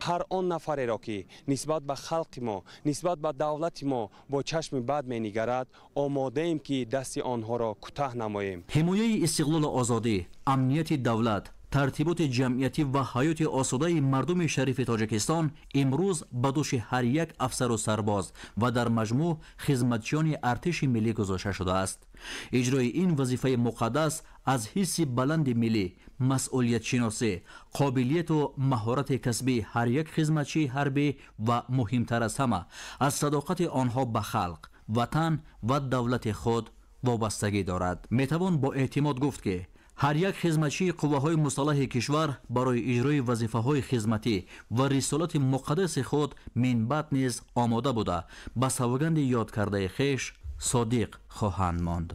Ҳар он нафареро ки нисбат ба халқи мо, нисбат ба давлати мо бо чашми бад менигарад, омодаем ки дасти онҳоро кӯтаҳ намоем. Ҳимояи истиқлолу озодӣ, амнияти давлат, тартиботи ҷамъиятӣ ва ҳаёти осудаи мардуми шарифи Тоҷикистон имрӯз ба дӯши ҳар як афсару сарбоз ва дар маҷмӯъ хизматчиёни артиши миллӣ гузошта шудааст. Иҷрои ин вазифаи муқаддас аз ҳисси баланди миллӣ, масъулиятшиносӣ, қобилияту маҳорати касбии ҳар як хизматчии ҳарбӣ ва муҳимтар аз ҳама аз садоқати онҳо ба халқ, ватан ва давлати худ вобастагӣ дорад. Метавон бо эътимод гуфт, ки ҳар як хизматчии қувваҳои мусаллаҳи кишвар барои иҷрои вазифаҳои хизматӣ ва рисолати муқаддаси худ минбаъд низ омода буда, ба савганди ёд кардаи хеш содиқ хоҳанд монд.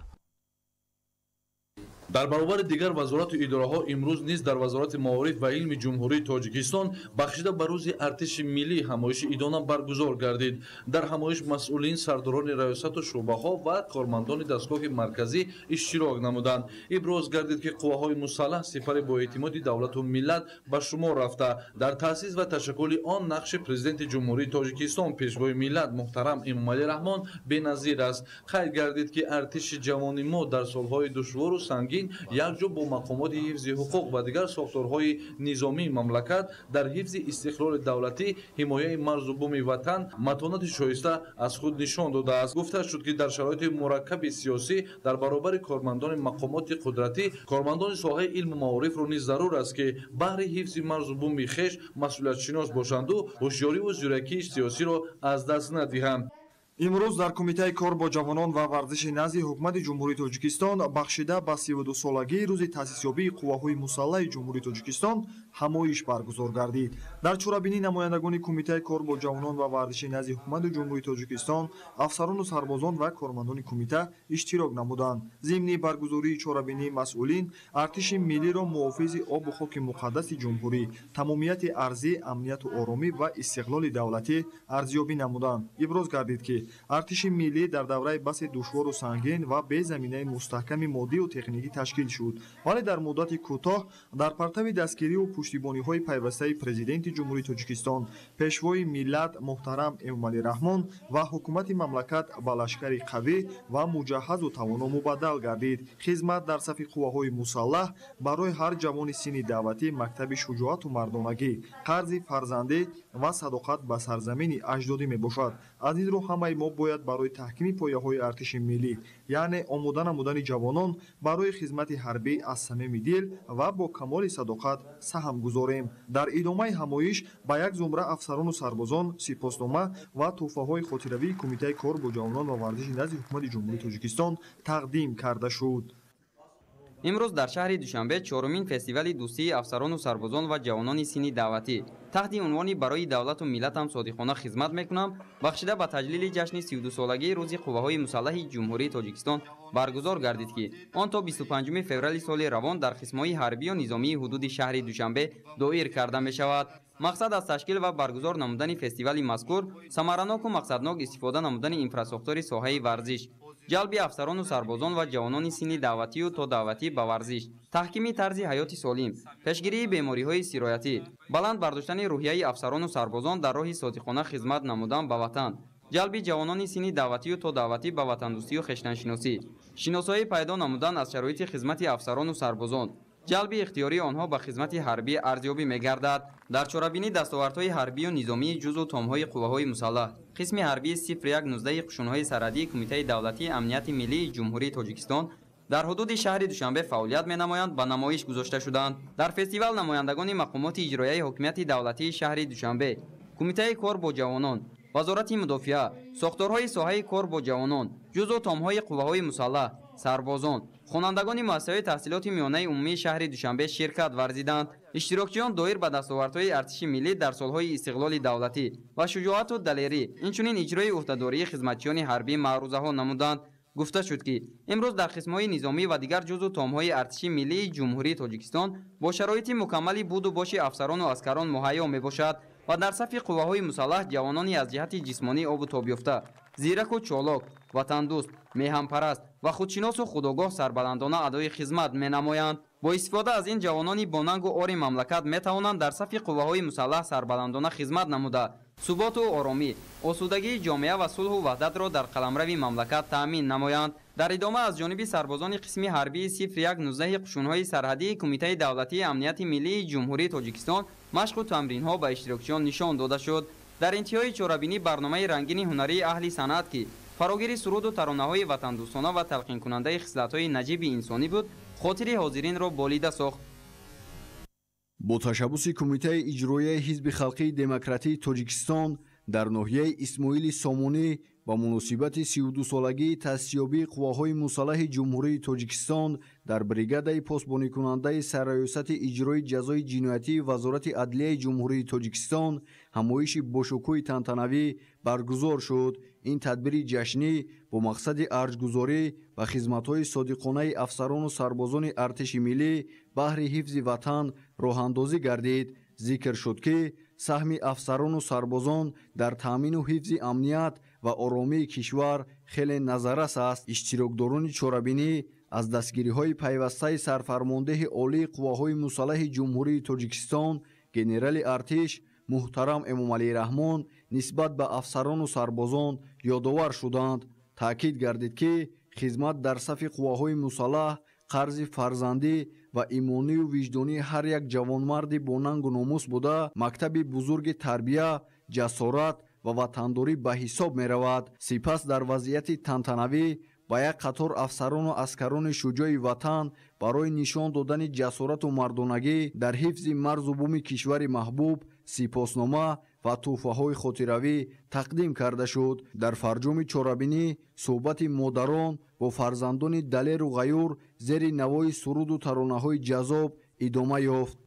Дар баробари дигар вазорату идораҳо имрӯз низ дар Вазорати маориф ва илми Ҷумҳурии Тоҷикистон бахшида ба рӯзи артиши миллӣ ҳамоиши идона баргузор гардид. Дар ҳамоиш масъулин, сардорони раёсату шӯъбаҳо ва кормандони дастгоҳи марказӣ иштирок намуданд. Иброз гардид, ки қувваҳои мусаллаҳ сипари боэътимоди давлату миллат ба шумор рафта, дар таъсис ва ташаккули он нақши Президенти Ҷумҳурии Тоҷикистон, Пешвои миллат муҳтарам Эмомалӣ Раҳмон беназир аст. Қайд гардид, ки артиши ҷавони мо дар солҳои душвору сангин якҷо бо мақомоти ҳифзи ҳуқуқ ва дигар сохторҳои низомии мамлакат дар ҳифзи истиқлоли давлатӣ, ҳимояи марзу буми ватан матонати шоиста аз худ нишон додааст. Гуфта шуд, ки дар шароити мураккаби сиёсӣ дар баробари кормандони мақомоти қудратӣ кормандони соҳаи илму маорифро низ зарур аст, ки баҳри ҳифзи марзу буми хеш масъулиятшинос бошанду ҳушёриву зӯракии сиёсиро аз даст надиҳанд. Имрӯз дар Кумитаи кор бо ҷавонон ва варзиши назди Ҳукумати Ҷумҳурии Тоҷикистон бахшида ба 32-солагии рӯзи таъсисёбии қувваҳои мусаллаҳи Ҷумҳурии Тоҷикистон ҳамоиш баргузор гардид. Дар чорабинӣ намояндагони Кумитаи кор бо ҷавонон ва варзиши назди Ҳукумати Ҷумҳурии Тоҷикистон, афсарону сарбозон ва кормандони кумита иштирок намуданд. Зимни баргузории чорабинии масъулин артиши миллиро муҳофизи обу хоки муқаддаси ҷумҳурӣ, тамомияти арзӣ, амнияту оромӣ ва истиқлоли давлатӣ арзёбӣ намуданд. Иброз гардид, ки артиши миллӣ дар давраи басе душвору сангин ва безаминаи мустаҳками моддию техникӣ ташкил шуд, вале дар муддати кӯтоҳ дар партави дастгириву пуштибониҳои пайвастаи Президенти Ҷумҳурии Тоҷикистон, Пешвои миллат муҳтарам Эмомалӣ Раҳмон ва ҳукумати мамлакат ба лашкари қавӣ ва муҷаҳҳазу тавоно мубаддал гардид. Хизмат дар сафи қувваҳои мусаллаҳ барои ҳар ҷавони синни даъватӣ мактаби шуҷоату мардонагӣ, қарзи фарзандӣ ва садоқат ба сарзамини аҷдодӣ мебошад. Аз ин рӯ ҳамаи мо бояд барои таҳкими пояҳои артиши миллӣ, яъне омода намудани ҷавонон барои хизмати ҳарбӣ аз самими дил ва бо камоли садоқат саҳм гузорем. Дар идомаи ҳамоиш ба як зумра афсарону сарбозон сипоснома ва тӯҳфаҳои хотиравии Кумитаи кор бо ҷавонон ва варзиши назди Ҳукумати Ҷумҳурии Тоҷикистон тақдим карда шуд. Имрӯз дар шаҳри Душанбе чорумин фестивали дӯстии афсарону сарбозон ва ҷавонони синни даъватӣ таҳти унвони «Барои давлату миллатам содиқона хизмат мекунам» бахшида ба таҷлили ҷашни 32-солагии рӯзи қувваҳои мусаллаҳи Ҷумҳурии Тоҷикистон баргузор гардид, ки он то 25 феврали соли равон дар қисмҳои ҳарбию низомии ҳудуди шаҳри Душанбе доир карда мешавад. Мақсад аз ташкил ва баргузор намудани фестивали мазкур самараноку мақсаднок истифода намудани инфрасохтори соҳаи варзиш, ҷалби афсарону сарбозон ва ҷавонони синни даъватию то даъватӣ ба варзиш, таҳкими тарзи ҳаёти солим, пешгирии бемориҳои сироятӣ, баланд бардоштани рӯҳияи афсарону сарбозон дар роҳи содиқона хизмат намудан ба ватан, ҷалби ҷавонони синни даъватию то даъватӣ ба ватандӯстию хештаншиносӣ, шиносоӣ пайдо намудан аз шароити хизмати афсарону сарбозон, ҷалби ихтиёрии онҳо ба хизмати ҳарбӣ арзёбӣ мегардад. Дар чорабинӣ дастовардҳои ҳарбию низомии ҷузъу томҳои қувваҳои мусаллаҳ, қисми ҳарбии 0119 қушунҳои сарҳадии Кумитаи давлатии амнияти миллии Ҷумҳурии Тоҷикистон дар ҳудуди шаҳри Душанбе фаъолият менамоянд ба намоиш гузошта шуданд. Дар фестивал намояндагони мақомоти иҷроияи ҳокимияти давлатии шаҳри Душанбе, Кумитаи кор бо ҷавонон, Вазорати мудофиа, сохторҳои соҳаи кор бо ҷавонон, ҷузъу томҳои қувваҳои мусаллаҳ, сарбозон, хонандагони муассисаҳои таҳсилоти миёнаи умумии шаҳри Душанбе ширкат варзиданд. Иштирокчиён доир ба дастовардҳои артиши миллӣ дар солҳои истиқлоли давлатӣ ва шуҷоату далерӣ, инчунин иҷрои ӯҳдадории хизматчиёни ҳарбӣ маърузаҳо намуданд. Гуфта шуд, ки имрӯз дар қисмҳои низомӣ ва дигар ҷузъу томҳои артиши миллии Ҷумҳурии Тоҷикистон бо шароити мукаммали буду боши афсарону аскарон муҳайё мебошад ва дар сафи қувваҳои мусаллаҳ ҷавонони аз ҷиҳати ҷисмонӣ обу тобёфта, зираку чолок, ватандӯст, меҳанпараст ва худшиносу худогоҳ сарбаландона адои хизмат менамоянд. Бо истифода аз ин ҷавонони бонангу ори мамлакат метавонанд дар сафи қувваҳои мусаллаҳ сарбаландона хизмат намуда, суботу оромӣ, осудагии ҷомеа ва сулҳу ваҳдатро дар қаламрави мамлакат таъмин намоянд. Дар идома аз ҷониби сарбозони қисми ҳарбии 0119 қушунҳои сарҳадии Кумитаи давлатии амнияти миллии Ҷумҳурии Тоҷикистон машқу тамринҳо ба иштирокчиён нишон дода шуд. Дар интиҳои чорабинӣ барномаи рангини ҳунарии аҳли санъат, ки фарогири суруду таронаҳои ватандӯстона ва талқинкунандаи хислатҳои наҷиби инсонӣ буд, хотири ҳозиринро болида сохт. Бо ташаббуси Кумитаи иҷроияи Ҳизби халқии демократии Тоҷикистон дар ноҳияи Исмоили Сомонӣ ба муносибати 32-солагии таъсисёбии қувваҳои мусаллаҳи Ҷумҳурии Тоҷикистон дар бригадаи посбоникунандаи Сарраёсати иҷрои ҷазои ҷиноятии Вазорати адлияи Ҷумҳурии Тоҷикистон ҳамоиши бошукӯҳи тантанавӣ баргузор шуд. Ин тадбири ҷашнӣ бо мақсади арҷгузорӣ ба хизматҳои содиқонаи афсарону сарбозони артиши миллӣ баҳри ҳифзи ватан роҳандозӣ гардид. Зикр шуд, ки саҳми афсарону сарбозон дар таъмину ҳифзи амният ва оромии кишвар хеле назаррас аст. Иштирокдорони чорабинӣ аз дастгириҳои пайвастаи сарфармондеҳи олии қувваҳои мусаллаҳи Ҷумҳурии Тоҷикистон генерали артиш муҳтарам Эмомалӣ Раҳмон нисбат ба афсарону сарбозон ёдовар шуданд. Таъкид гардид, ки хизмат дар сафи қувваҳои мусаллаҳ қарзи фарзандӣ ва имонию виҷдонии ҳар як ҷавонмарди бонангу номус буда, мактаби бузурги тарбия, ҷасорат ва ватандорӣ ба ҳисоб меравад. Сипас дар вазъияти тантанавӣ ба як қатор афсарону аскарони шуҷои ватан барои нишон додани ҷасорату мардонагӣ дар ҳифзи марзу буми кишвари маҳбуб сипоснома ва тӯҳфаҳои хотиравӣ тақдим карда шуд. Дар фарҷоми чорабинӣ суҳбати модарон бо фарзандони далеру ғаюр зери навои суруду таронаҳои ҷаззоб идома ёфт.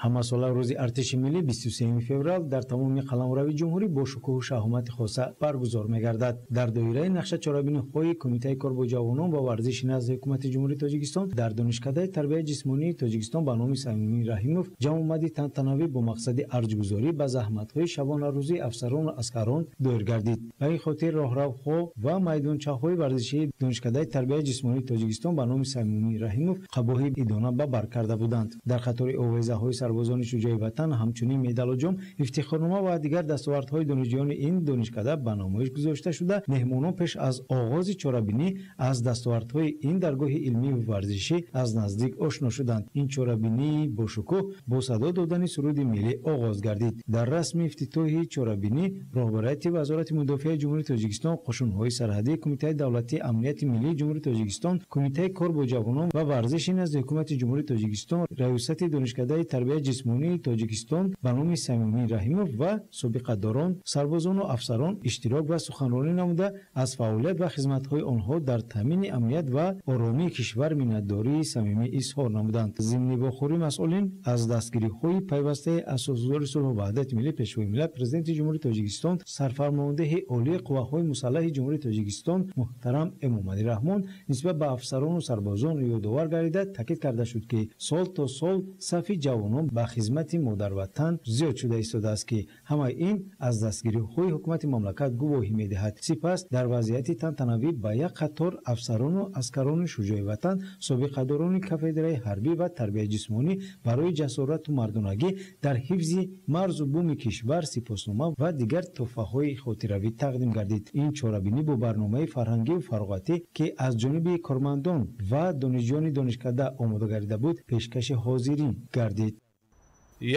Ҳамасола рӯзи артиши миллӣ 23 феврал дар тамоми қаламрави ҷумҳурӣ бо шукӯҳу шаҳомати хоса баргузор мегардад. Дар доираи нақша чорабиниҳои Кумитаи кор бо ҷавонон ва варзиши назди Ҳукумати Ҷумҳурии Тоҷикистон дар Донишкадаи тарбияи ҷисмонии Тоҷикистон ба номи Самимӣ Раҳимов ҷамъомади тантанавӣ бо мақсади арҷгузорӣ ба заҳматҳои шабонарӯзии афсарону аскарон доир гардид. Ба ин хотир роҳравҳо ва майдончаҳои варзишии Донишкадаи тарбияи ҷисмонии Тоҷикистон ба номи Самимӣ Раҳимов қабоҳи идона ба бар карда буданд. Дар қатори овезаҳои сарбозони шуҷои ватан ҳамчунин медалу ҷом, ифтихорнома ва дигар дастовардҳои донишҷӯёни ин донишкада ба намоиш гузошта шуда, меҳмонон пеш аз оғози чорабинӣ аз дастовардҳои ин даргоҳи илмию варзишӣ аз наздик ошно шуданд. Ин чорабинии бошукӯҳ бо садо додани суруди миллӣ оғоз гардид. Дар расми ифтитоҳи чорабинӣ роҳбарияти Вазорати мудофиаи Ҷумҳурии Тоҷикистон, қушунҳои сарҳадии Кумитаи давлатии амнияти миллии Ҷумҳурии Тоҷикистон, Кумитаи кор бо ҷавонон ва варзиши назди Ҳукумати Ҷумҳурии Тоҷикистон, Раёсати Донишкадаи тарбияи ҷисмонии Тоҷикистон ба номи Самимӣ Раҳимов ва собиқадорон, сарбозону афсарон иштирок ва суханронӣ намуда, аз фаъолият ва хизматҳои онҳо дар таъмини амният ва оромии кишвар миннатдории самимӣ изҳор намуданд. Зимни вохӯрӣ масъулин аз дастгириҳои пайвастаи асосгузори сулҳу ваҳдати миллӣ, Пешвои миллат, Президенти Ҷумҳурии Тоҷикистон, сарфармондеҳи олии қувваҳои мусаллаҳи Ҷумҳурии Тоҷикистон муҳтарам Эмомалӣ Раҳмон нисбат ба афсарону сарбозон ёдовар гардида, таъкид карда шуд, ки сол то сол сафи ҷавонон ба хизмати модарватан зиёд шуда истодааст, ки ҳамаи ин аз дастгириҳои ҳукумати мамлакат гувоҳӣ медиҳад. Сипас дар вазъияти тантанавӣ ба як қатор афсарону аскарони шуҷои ватан, собиқадорони кафедраи ҳарбӣ ва тарбияи ҷисмонӣ барои ҷасорату мардонагӣ дар ҳифзи марзу буми кишвар сипоснома ва дигар тӯҳфаҳои хотиравӣ тақдим гардид. Ин чорабинӣ бо барномаи фарҳангию фароғатӣ, ки аз ҷониби кормандон ва донишҷӯёни донишкада омода гардида буд, пешкаши ҳозирин гардид.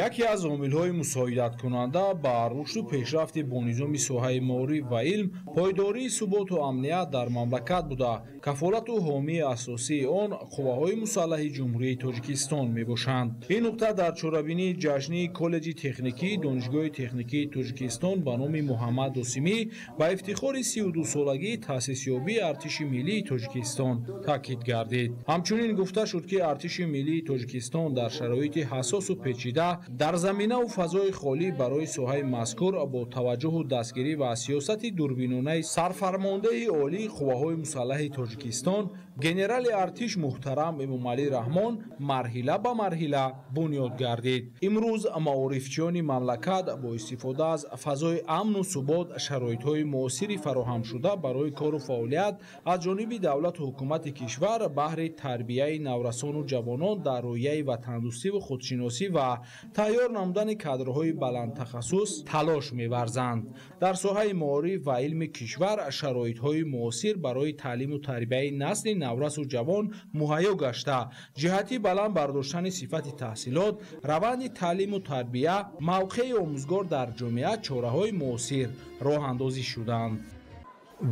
Яке аз омилҳои мусоидаткунанда ба рушду пешрафти бонизоми соҳаи маориф ва илм пойдории суботу амният дар мамлакат буда, кафолату ҳомии асосии он қувваҳои мусаллаҳи Ҷумҳурии Тоҷикистон мебошанд. Ин нуқта дар чорабинии ҷашнии Коллеҷи техникии Донишгоҳи техникии Тоҷикистон ба номи Муҳаммад Осимӣ ба ифтихори 32-солагии таъсисёбии Артиши миллии Тоҷикистон таъкид гардид. Ҳамчунин гуфта шуд, ки Артиши миллии Тоҷикистон дар шароити ҳассосу печида Дар заминаву фазои холӣ барои соҳаи мазкур бо таваҷҷуҳу дастгирӣ ва сиёсати дурбинонаи сарфармондеҳи олии қувваҳои мусаллаҳи Тоҷикистон генерали артиш муҳтарам Эмомалӣ Раҳмон марҳила ба марҳила бунёд гардид. Имрӯз маорифчиёни мамлакат бо истифода аз фазои амну субот, шароитҳои муосири фароҳамшуда барои кору фаъолият аз ҷониби давлату ҳукумати кишвар баҳри тарбияи наврасону ҷавонон дар рӯҳияи ватандӯстиву худшиносӣ ва тайёр намудани кадрҳои баландтахассус талош меварзанд. Дар соҳаи маориф ва илми кишвар шароитҳои муосир барои таълиму тарбияи насли наврасу ҷавон муҳайё гашта, ҷиҳати баланд бардоштани сифати таҳсилот, раванди таълиму тарбия, мавқеи омӯзгор дар ҷомеа чораҳои муосир роҳандозӣ шуданд.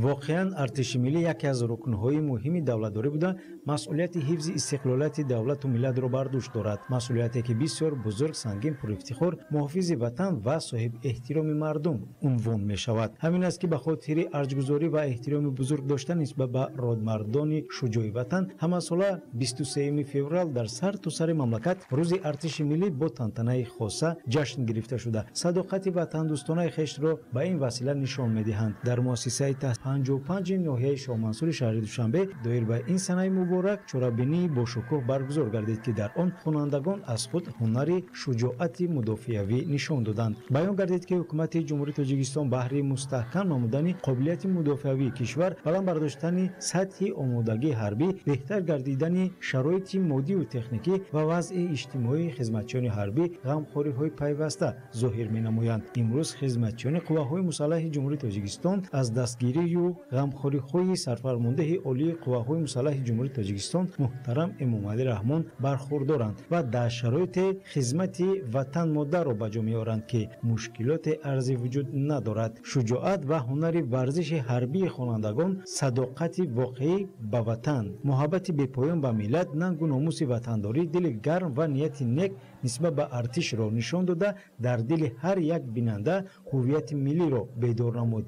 Воқеан, артиши миллӣ яке аз рукнҳои муҳими давлатдорӣ буда, масъулияти ҳифзи истиқлолияти давлату миллатро бар дӯш дорад. Масъулияте ки бисёр бузург, сангин, пурэфтихор, муҳофизи ватан ва соҳиб эҳтироми мардум унвон мешавад. Ҳамин аст, ки ба хотири арҷгузорӣ ва эҳтироми бузург дошта нисбат ба родмардони шуҷои ватан ҳамасола 23 феврал дар сарту сари мамлакат рӯзи артиши миллӣ бо тантанаи хоса ҷашн гирифта шуда, садоқати ватандӯстонаи хешро ба ин васила нишон медиҳанд. Дар муассисаи 55 ноҳияи Шоҳмансури шаҳри Душанбе доир ба ин санаи муборак чорабинии бошукӯҳ баргузор гардид, ки дар он хонандагон аз худ ҳунари шуҷоати мудофиавӣ нишон доданд. Баён гардид, ки ҳукумати Ҷумҳурии Тоҷикистон баҳри мустаҳкам намудани қобилияти мудофиавии кишвар, баланд бардоштани сатҳи омодагии ҳарбӣ, беҳтар гардидани шароити моддиву техникӣ ва вазъи иҷтимоии хизматчиёни ҳарбӣ ғамхориҳои пайваста зоҳир менамоянд. Имрӯз хизматчиёни қувваҳои мусаллаҳи Ҷумҳурии Тоҷикистон аз дастгирию ғамхориҳои сарфармондеҳи олии қувваҳои мусаллаҳи Ҷумҳурии Тоҷикистон муҳтарам Эмомалӣ Раҳмон бархурдоранд ва дар шароити хизмати ватан модарро ба ҷо меоранд, ки мушкилоти арзӣ вуҷуд надорад. Шуҷоат ва ҳунари варзиши ҳарбии хонандагон садоқати воқеӣ ба ватан, муҳаббати бепоён ба миллат, нангу номуси ватандорӣ, дили гарм ва нияти нек нисбат ба артишро нишон дода, дар дили ҳар як бинанда ҳуввияти миллиро бедор намуд.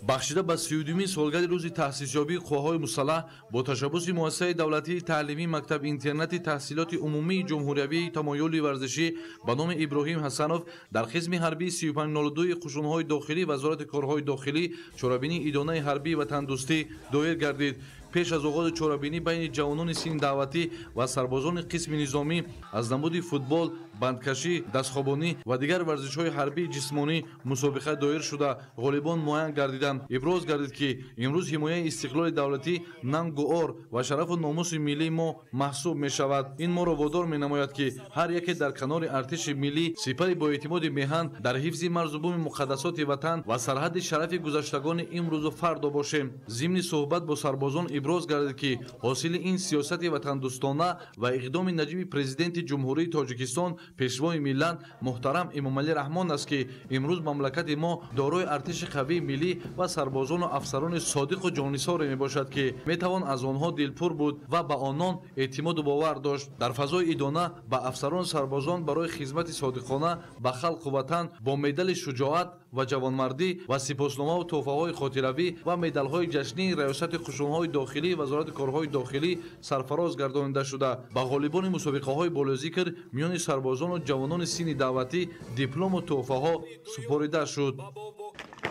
Бахшида ба 32-мин солгарди рӯзи таъсисёбии қувваҳои мусаллаҳ бо ташаббуси муассисаи давлатии таълимии мактаб-интернати таҳсилоти умумии ҷумҳуриявии тамоюли варзишӣ ба номи Иброҳим Ҳасанов дар қисми ҳарбии 3502 қушунҳои дохилӣ Вазорати корҳои дохилӣ чорабинии идонаи ҳарбии ватандӯстӣ доир гардид. Пеш аз оғози чорабинӣ байни ҷавонони синни даъватӣ ва сарбозони қисми низомӣ аз намуди футбол, бандкашӣ, дастхобонӣ ва дигар варзишҳои ҳарбии ҷисмонӣ мусобиқа доир шуда, ғолибон муайян гардиданд. Иброз гардид, ки имрӯз ҳимояи истиқлоли давлатӣ нангу ор ва шарафу номуси миллии мо маҳсуб мешавад. Ин моро водор менамояд, ки ҳар яке дар канори артиши миллӣ сипари боэътимоди меҳан дар ҳифзи марзу буми муқаддасоти ватан ва сарҳадди шарафи гузаштагони имрӯзу фардо бошем. Зимни суҳбат бо сарбозон иброз гардид, ки ҳосили ин сиёсати ватандӯстона ва иқдоми наҷиби президенти Ҷумҳурии Тоҷикистон пешвои миллат муҳтарам Эмомалӣ Раҳмон аст, ки имрӯз мамлакати мо дорои артиши қавии миллӣ ва сарбозону афсарони содиқу ҷоннисоре мебошад, ки метавон аз онҳо дилпур буд ва ба онон эътимоду бовар дошт. Дар фазои идона ба афсарону сарбозон барои хизмати содиқона ба халқу ватан бо медали шуҷоат ва ҷавонмардӣ ва сипосномаву тӯҳфаҳои хотиравӣ ва медалҳои ҷашнии раёсати қушунҳои дохилӣ Вазорати корҳои дохилӣ сарфароз гардонида шуда, ба ғолибони мусобиқаҳои болозикр миёни сарбозону ҷавонони синни даъватӣ диплому тӯҳфаҳо супорида шуд.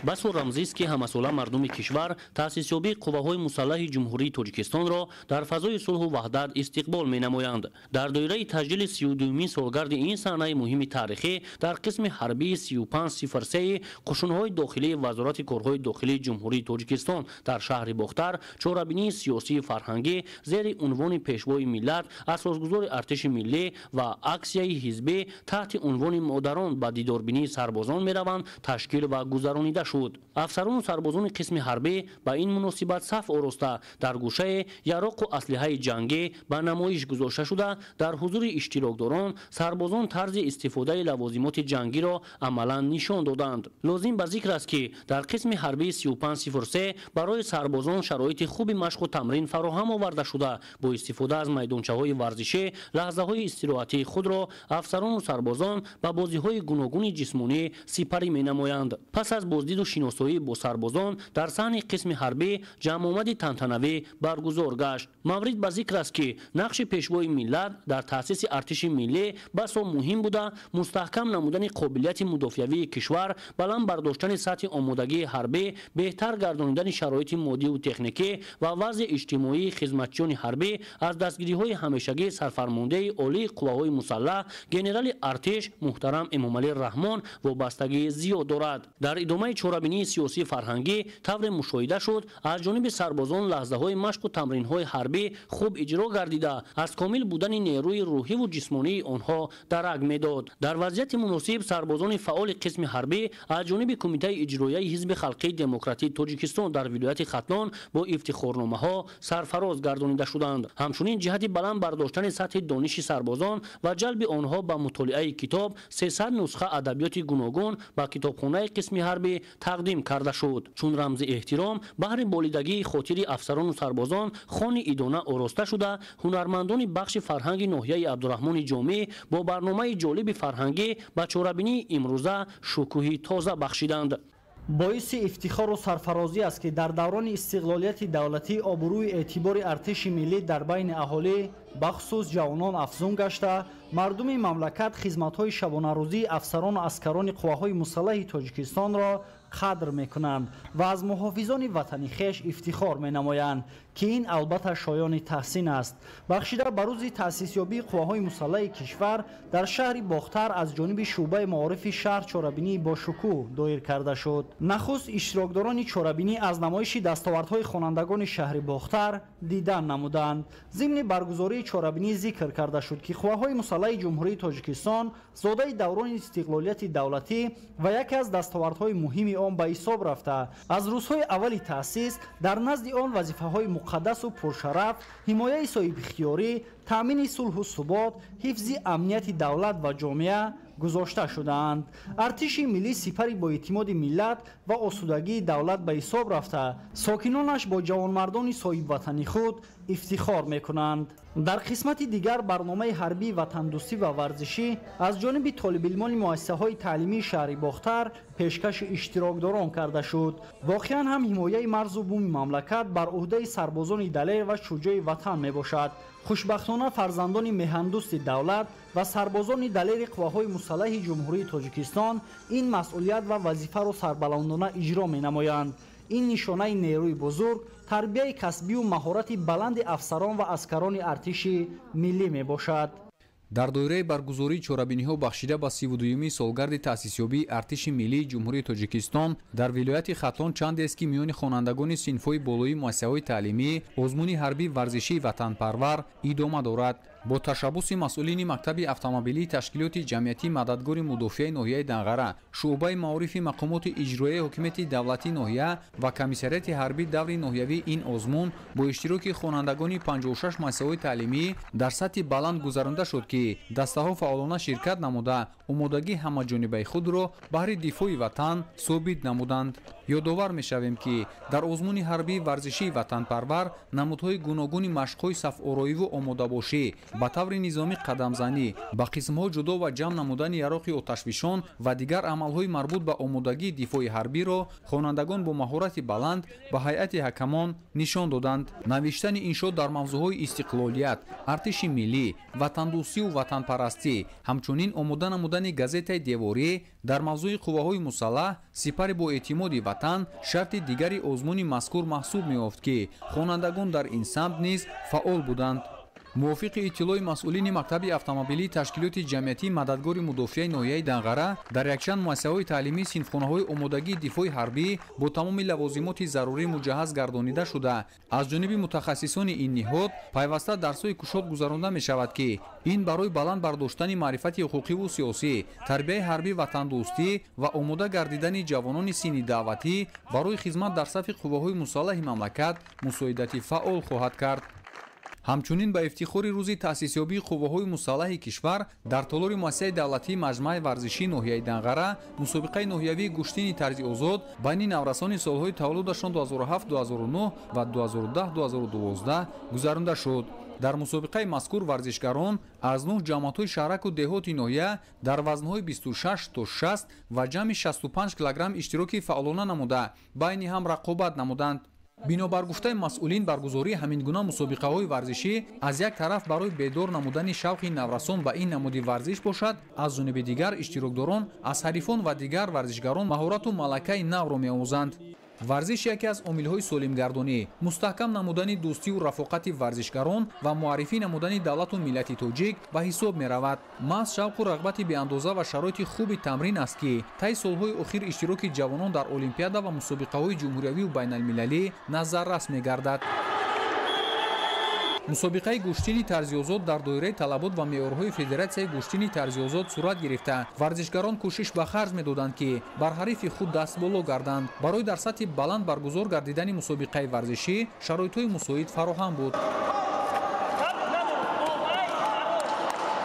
Басо рамзист, ки ҳамасола мардуми кишвар таъсисёбии қувваҳои мусаллаҳи Ҷумҳурии Тоҷикистонро дар фазои сулҳу ваҳдат истиқбол менамоянд. Дар доираи таҷлили 32-мин солгарди ин саҳнаи муҳими таърихӣ дар қисми ҳарбии 3503 қушунҳои дохилии Вазорати корҳои дохилии Ҷумҳурии Тоҷикистон дар шаҳри Бохтар чорабинии сиёсии фарҳангӣ зери унвони Пешвои миллат, асосгузори артиши миллӣ ва аксияи ҳизбӣ таҳти унвони Модарон ба дидорбинии сарбозон мераванд ташкил ва гузаронида шуд. Афсарону сарбозони қисми ҳарбӣ ба ин муносибат саф ороста, дар гӯшаи яроқу аслиҳаи ҷангӣ ба намоиш гузошта шуда, дар ҳузури иштирокдорон сарбозон тарзи истифодаи лавозимоти ҷангиро амалан нишон доданд. Лозим ба зикр аст, ки дар қисми ҳарбии 3503 барои сарбозон шароити хуби машқу тамрин фароҳам оварда шуда, бо истифода аз майдончаҳои варзишӣ лаҳзаҳои истироҳатии худро афсарону сарбозон ба бозиҳои гуногуни ҷисмонӣ сипарӣ менамоянд. Пас аз боздиду диду шиносоӣ бо сарбозон дар саҳни қисми ҳарбӣ ҷамъомади тантанавӣ баргузор гашт. Маврид ба зикр аст, ки нақши пешвои миллат дар таъсиси артиши миллӣ басо муҳим буда, мустаҳкам намудани қобилияти мудофиавии кишвар, баланд бардоштани сатҳи омодагии ҳарбӣ, беҳтар гардонидани шароити моддиву техникӣ ва вазъи иҷтимоии хизматчиёни ҳарбӣ аз дастгириҳои ҳамешагии сарфармондеҳи олии қувваҳои мусаллаҳ генерали артиш муҳтарам Эмомалӣ Раҳмон вобастагии зиёд дорад. Дар идомаи чорабинии сиёсии фарҳангӣ тавре мушоҳида шуд, аз ҷониби сарбозон лаҳзаҳои машқу тамринҳои ҳарбӣ хуб иҷро гардида, аз комил будани нерӯи рӯҳиву ҷисмонии онҳо дарак медод. Дар вазъияти муносиб сарбозони фаъоли қисми ҳарбӣ аз ҷониби Кумитаи иҷроияи Ҳизби халқии демократии Тоҷикистон дар вилояти Хатлон бо ифтихорномаҳо сарфароз гардонида шуданд. Ҳамчунин ҷиҳати баланд бардоштани сатҳи дониши сарбозон ва ҷалби онҳо ба мутолиаи китоб 300 нусха адабиёти гуногун ба китобхонаи қисми ҳарбӣ тақдим карда шуд. Чун рамзи эҳтиром баҳри болидагии хотири афсарону сарбозон хони идона ороста шуда, ҳунармандони бахши фарҳанги ноҳияи Абдураҳмони Ҷомӣ бо барномаи ҷолиби фарҳангӣ ба чорабинии имрӯза шукӯҳи тоза бахшиданд. Боиси ифтихору сарфарозӣ аст, ки дар даврони истиқлолияти давлатӣ обрӯи эътибори артиши миллӣ дар байни аҳолӣ, бахусус ҷавонон, афзун гашта, мардуми мамлакат хизматҳои шабонарӯзии афсарону аскарони қувваҳои мусаллаҳи Тоҷикистонро қадр мекунанд ва аз муҳофизони ватани хеш ифтихор менамоянд, ки ин албатта шоёни таҳсин аст. Бахшида ба рӯзи таъсисёбии қувваҳои мусаллаҳи кишвар дар шаҳри Бохтар аз ҷониби шӯъбаи маорифи шаҳр чорабинии бошукӯҳ доир карда шуд. Нахуст иштирокдорони чорабинӣ аз намоиши дастовардҳои хонандагони шаҳри Бохтар дидан намуданд. Зимни баргузории чорабинӣ зикр карда шуд, ки қувваҳои мусаллаҳи Ҷумҳурии Тоҷикистон зодаи даврони истиқлолияти давлатӣ ва яке аз дастовардҳои муҳими он ба ҳисоб рафта, аз рӯзҳои аввали таъсис дар назди он вазифаҳои муқаддасу пуршараф, ҳимояи соҳибихтиёрӣ, таъмини сулҳу субот, ҳифзи амнияти давлат ва ҷомеа гузошта шудаанд. Артиши миллӣ сипари боэътимоди миллат ва осудагии давлат ба ҳисоб рафта, сокинонаш бо ҷавонмардони соҳибватани худ ифтихор мекунанд. Дар қисмати дигар барномаи ҳарбии ватандӯстӣ ва варзишӣ аз ҷониби толибилмони муассисаҳои таълимии шаҳри Бохтар пешкаши иштирокдорон карда шуд. Воқеан ҳам ҳимояи марзу буми мамлакат бар уҳдаи сарбозони далер ва шуҷои ватан мебошад. Хушбахтона фарзандони меҳандӯсти давлат ва сарбозони далери қувваҳои мусаллаҳи Ҷумҳурии Тоҷикистон ин масъулият ва вазифаро сарбаландона иҷро менамоянд. Ин нишонаи нерӯи бузург, тарбияи касбию маҳорати баланди афсарон ва аскарони артиши миллӣ мебошад. Дар доираи баргузории чорабиниҳо бахшида ба 32-юми солгарди таъсисёбии артиши миллии Ҷумҳурии Тоҷикистон дар вилояти Хатлон чандест, ки миёни хонандагони синфҳои болоии муассисаҳои таълимӣ озмуни ҳарбии варзишии ватанпарвар идома дорад. Бо ташаббуси масъулини мактаби автомобилии ташкилоти ҷамъиятии мададгори мудофиаи ноҳияи Данғара, шӯъбаи маорифи мақомоти иҷроияи ҳокимияти давлатии ноҳия ва комиссариати ҳарбии даври ноҳиявӣ ин озмун бо иштироки хонандагони 56 муассисаҳои таълимӣ дар сатҳи баланд гузаронда шуд, ки дастаҳо фаъолона ширкат намуда, омодагии ҳамаҷонибаи худро баҳри дифои ватан собит намуданд. Ёдовар мешавем, ки дар озмуни ҳарбии варзишии ватанпарвар намудҳои гуногуни машқҳои сафороиву омодабошӣ, ба таври низомӣ қадамзанӣ, ба қисмҳо ҷудо ва ҷамъ намудани яроқи оташфишон ва дигар амалҳои марбут ба омодагии дифои ҳарбиро хонандагон бо маҳорати баланд ба ҳайати ҳакамон нишон доданд. Навиштани иншо дар мавзӯъҳои истиқлолият, артиши миллӣ, ватандӯстию ватанпарастӣ, ҳамчунин омода намудани газетаи деворӣ дар мавзӯи қувваҳои мусаллаҳ сипари боэътимоди ватан шарти дигари озмуни мазкур маҳсуб меёфт, ки хонандагон дар ин самт низ фаъол буданд. Мувофиқи иттилои масъулини мактаби автомобилии ташкилоти ҷамъиятии мададгори мудофиаи ноҳияи Данғара дар якчанд муассисаҳои таълимӣ синфхонаҳои омодагии дифои ҳарбӣ бо тамоми лавозимоти зарурӣ муҷаҳҳаз гардонида шуда, аз ҷониби мутахассисони ин ниҳод пайваста дарсҳои кушод гузаронда мешавад, ки ин барои баланд бардоштани маърифати ҳуқуқиву сиёсӣ, тарбияи ҳарбӣ ватандӯстӣ ва омода гардидани ҷавонони синни даъватӣ барои хизмат дар сафи қувваҳои мусаллаҳи мамлакат мусоидати фаъол хоҳад кард. Ҳамчунин ба ифтихори рӯзи таъсисёбии қувваҳои мусаллаҳи кишвар дар толори муассисаи давлатии маҷмааи варзишии ноҳияи Данғара мусобиқаи ноҳиявии гӯштини тарзи озод байни наврасони солҳои таваллудашон 2007-2009 ва 2010-2012 гузаронда шуд. Дар мусобиқаи мазкур варзишгарон аз 9 ҷамоатҳои шаҳраку деҳоти ноҳия дар вазнҳои 26 то 60 ва ҷамъи 65 килограмм иштироки фаъолона намуда, байни ҳам рақобат намуданд. Бинобар гуфтаи масъулин, баргузории ҳамин гуна мусобиқаҳои варзишӣ аз як тараф барои бедор намудани шавқи наврасон ба ин намуди варзиш бошад, аз ҷониби дигар иштирокдорон аз ҳарифон ва дигар варзишгарон маҳорату малакаи навро меомӯзанд. Варзиш яке аз омилҳои солимгардонӣ, мустаҳкам намудани дӯстиву рафоқати варзишгарон ва муаррифӣ намудани давлату миллати тоҷик ба ҳисоб меравад. Маҳз шавқу рағбати беандоза ва шароити хуби тамрин аст, ки таи солҳои охир иштироки ҷавонон дар олимпиада ва мусобиқаҳои ҷумҳуриявию байналмилалӣ назаррас мегардад. Мусобиқаи гӯштини тарзи озод дар доираи талабот ва меъёрҳои Федератсияи гӯштини тарзи озод сурат гирифта, варзишгарон кӯшиш ба харҷ медоданд, ки бар ҳарифи худ дастболо гарданд. Барои дар сатҳи баланд баргузор гардидани мусобиқаи варзишӣ шароитҳои мусоид фароҳам буд.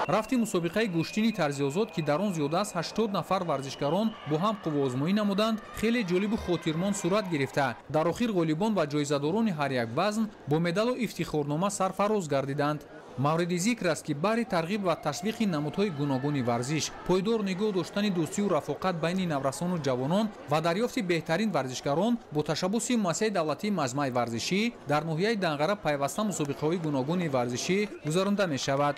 Рафти мусобиқаи гӯштини тарзи озод, ки дар он зиёда аз 80 нафар варзишгарон бо ҳам қувваозмоӣ намуданд, хеле ҷолибу хотирмон сурат гирифта, дар охир ғолибон ва ҷоизадорони ҳар як вазн бо медалу ифтихорнома сарфароз гардиданд. Мавриди зикр аст, ки баҳри тарғиб ва ташвиқи намудҳои гуногуни варзиш, пойдор нигоҳ доштани дӯстию рафоқат байни наврасону ҷавонон ва дарёфти беҳтарин варзишгарон бо ташаббуси муассисаи давлатии маҷмааи варзишӣ дар ноҳияи Данғара пайваста мусобиқаҳои гуногуни варзишӣ гузаронда мешавад.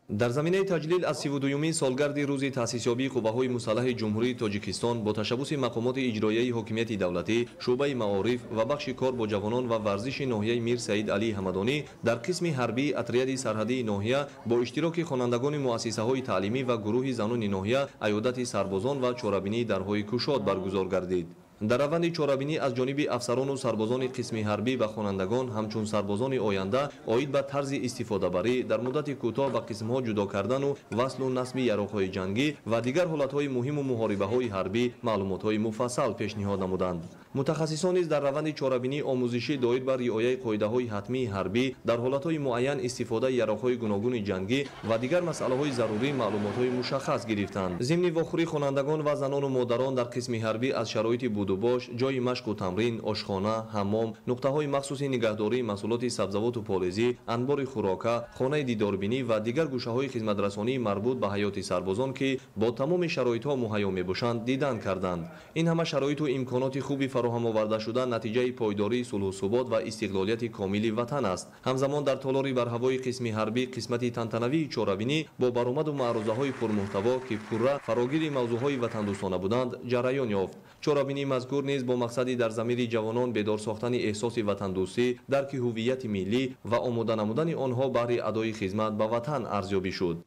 Дар заминаи таҷлил аз 32-юмин солгарди рӯзи таъсисёбии қувваҳои мусаллаҳи Ҷумҳурии Тоҷикистон бо ташаббуси мақомоти иҷроияи ҳокимияти давлатӣ, шӯъбаи маориф ва бахши кор бо ҷавонон ва варзиши ноҳияи Мир Саид Алии Ҳамадонӣ дар қисми ҳарбии отряди сарҳадии ноҳия бо иштироки хонандагони муассисаҳои таълимӣ ва гурӯҳи занони ноҳия аёдати сарбозон ва чорабинии дарҳои кушод баргузор гардид. Дар раванди чорабинӣ аз ҷониби афсарону сарбозони қисми ҳарбӣ ба хонандагон ҳамчун сарбозони оянда оид ба тарзи истифодабарӣ дар муддати кӯтоҳ ба қисмҳо ҷудо кардану васлу насби яроқҳои ҷангӣ ва дигар ҳолатҳои муҳиму муҳорибаҳои ҳарбӣ маълумотҳои муфассал пешниҳод намуданд. Мутахассисон низ дар раванди чорабинӣ омӯзишӣ доир ба риояи қоидаҳои ҳатмии ҳарбӣ дар ҳолатҳои муайян истифодаи яроқҳои гуногуни ҷангӣ ва дигар масъалаҳои зарурӣ маълумотҳои мушаххас гирифтанд. Зимни вохӯрии хонандагон ва занону модарон дар қисми ҳарбӣ аз шароити будубош, ҷойи машқу тамрин, ошхона, ҳаммом, нуқтаҳои махсуси нигаҳдории маҳсулоти сабзавоту полезӣ, анбори хӯрока, хонаи дидорбинӣ ва дигар гӯшаҳои хизматрасонии марбут ба ҳаёти сарбозон, ки бо тамоми шароитҳо муҳайё мебошанд, дидан карданд. Ин ҳама шароиту имконоти хуби фароҳам оварда шуда натиҷаи пойдории сулҳу субот ва истиқлолияти комили ватан аст. Ҳамзамон дар толори барҳавои қисми ҳарбӣ қисмати тантанавии чорабинӣ бо баромаду маърузаҳои пурмуҳтаво, ки пурра фарогири мавзӯъҳои ватандӯстона буданд, ҷараён ёфт. Чорабинии мазкур низ бо мақсади дар замири ҷавонон бедор сохтани эҳсоси ватандӯстӣ, дарки ҳуввияти миллӣ ва омода намудани онҳо баҳри адои хизмат ба ватан арзёбӣ шуд.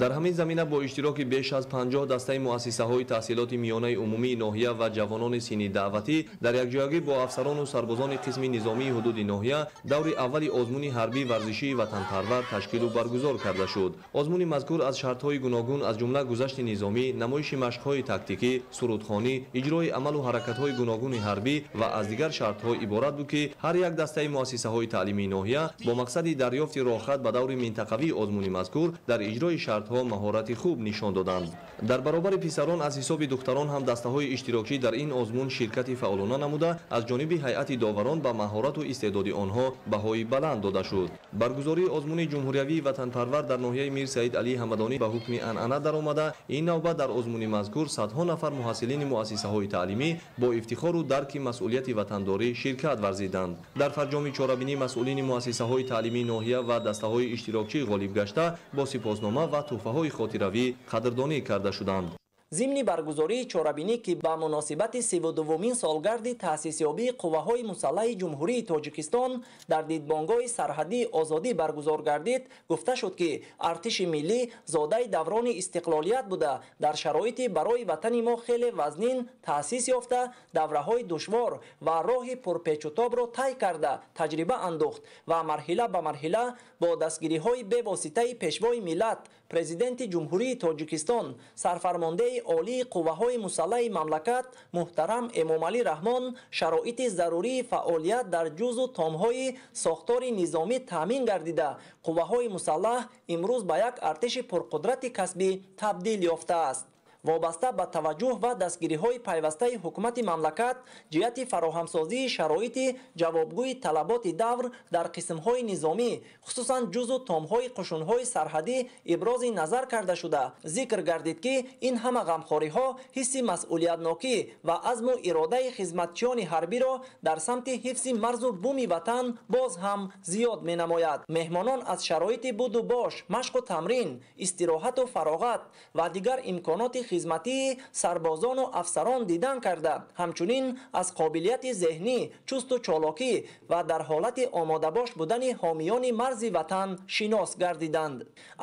Дар ҳамин замина бо иштироки беш аз 50 дастаи муассисаҳои таҳсилоти миёнаи умумии ноҳия ва ҷавонони синни даъватӣ дар якҷоягӣ бо афсарону сарбозони қисми низомии ҳудуди ноҳия даври аввали озмуни ҳарбии варзишии ватанпарвар ташкилу баргузор карда шуд. Озмуни мазкур аз шартҳои гуногун аз ҷумла гузашти низомӣ, намоиши машқҳои тактикӣ, сурудхонӣ, иҷрои амалу ҳаракатҳои гуногуни ҳарбӣ ва аз дигар шартҳо иборат буд, ки ҳар як дастаи муассисаҳои таълимии ноҳия бо мақсади дарёфти роҳхат ба даври минтақавии озмуни мазкур дар иҷрои шартҳо маҳорати хуб нишон доданд. Дар баробари писарон аз ҳисоби духтарон ҳам дастаҳои иштирокчӣ дар ин озмун ширкати фаъолона намуда, аз ҷониби ҳайати доварон ба маҳорату истеъдоди онҳо баҳои баланд дода шуд. Баргузории озмуни ҷумҳуриявии ватанпарвар дар ноҳияи Мир Саид Алии Ҳамадонӣ ба ҳукми анъана даромада, ин навбат дар озмуни мазкур садҳо нафар муҳассилини муассисаҳои таълимӣ бо ифтихору дарки масъулияти ватандорӣ ширкат варзиданд. Дар фарҷоми чорабинӣ масъулини муассисаҳои таълимии ноҳия ва дастаҳои иштирокчӣ ғолиб гашта бо сипоснома ва туҳфаҳои хотиравӣ қадрдонӣ карда шуданд. Зимни баргузории чорабинӣ, ки ба муносибати 32-умин солгарди таъсисёбии қувваҳои мусаллаҳи Ҷумҳурии Тоҷикистон дар дидбонгоҳи сарҳадии озодӣ баргузор гардид, гуфта шуд, ки артиши миллӣ зодаи даврони истиқлолият буда, дар шароити барои ватани мо хеле вазнин таъсис ёфта, давраҳои душвор ва роҳи пурпечутобро тай карда таҷриба андӯхт ва марҳила ба марҳила бо дастгириҳои бевоситаи пешвои миллат, Президенти Ҷумҳурии Тоҷикистон, сарфармондеҳи олии қувваҳои мусаллаҳи мамлакат муҳтарам Эмомалӣ Раҳмон шароити зарурии фаъолият дар ҷузъу томҳои сохтори низомӣ таъмин гардида, қувваҳои мусаллаҳ имрӯз ба як артиши пурқудрати касбӣ табдил ёфтааст. Вобаста ба таваҷҷӯҳ ва дастгириҳои пайвастаи ҳукумати мамлакат ҷиҳати фароҳамсозии шароити ҷавобгӯи талаботи давр дар қисмҳои низомӣ, хусусан ҷузъу томҳои қушунҳои сарҳадӣ ибрози назар карда шуда, зикр гардид, ки ин ҳама ғамхориҳо ҳисси масъулиятнокӣ ва азму иродаи хизматчиёни ҳарбиро дар самти ҳифзи марзу буми ватан боз ҳам зиёд менамояд. Меҳмонон аз шароити буду бош, машқу тамрин, истироҳату фароғат ва дигар имконоти хизматии сарбозону афсарон дидан карда, ҳамчунин аз қобилияти зеҳнӣ, чусту чолокӣ ва дар ҳолати омодабош будани ҳомиёни марзи ватан шинос гардиданд.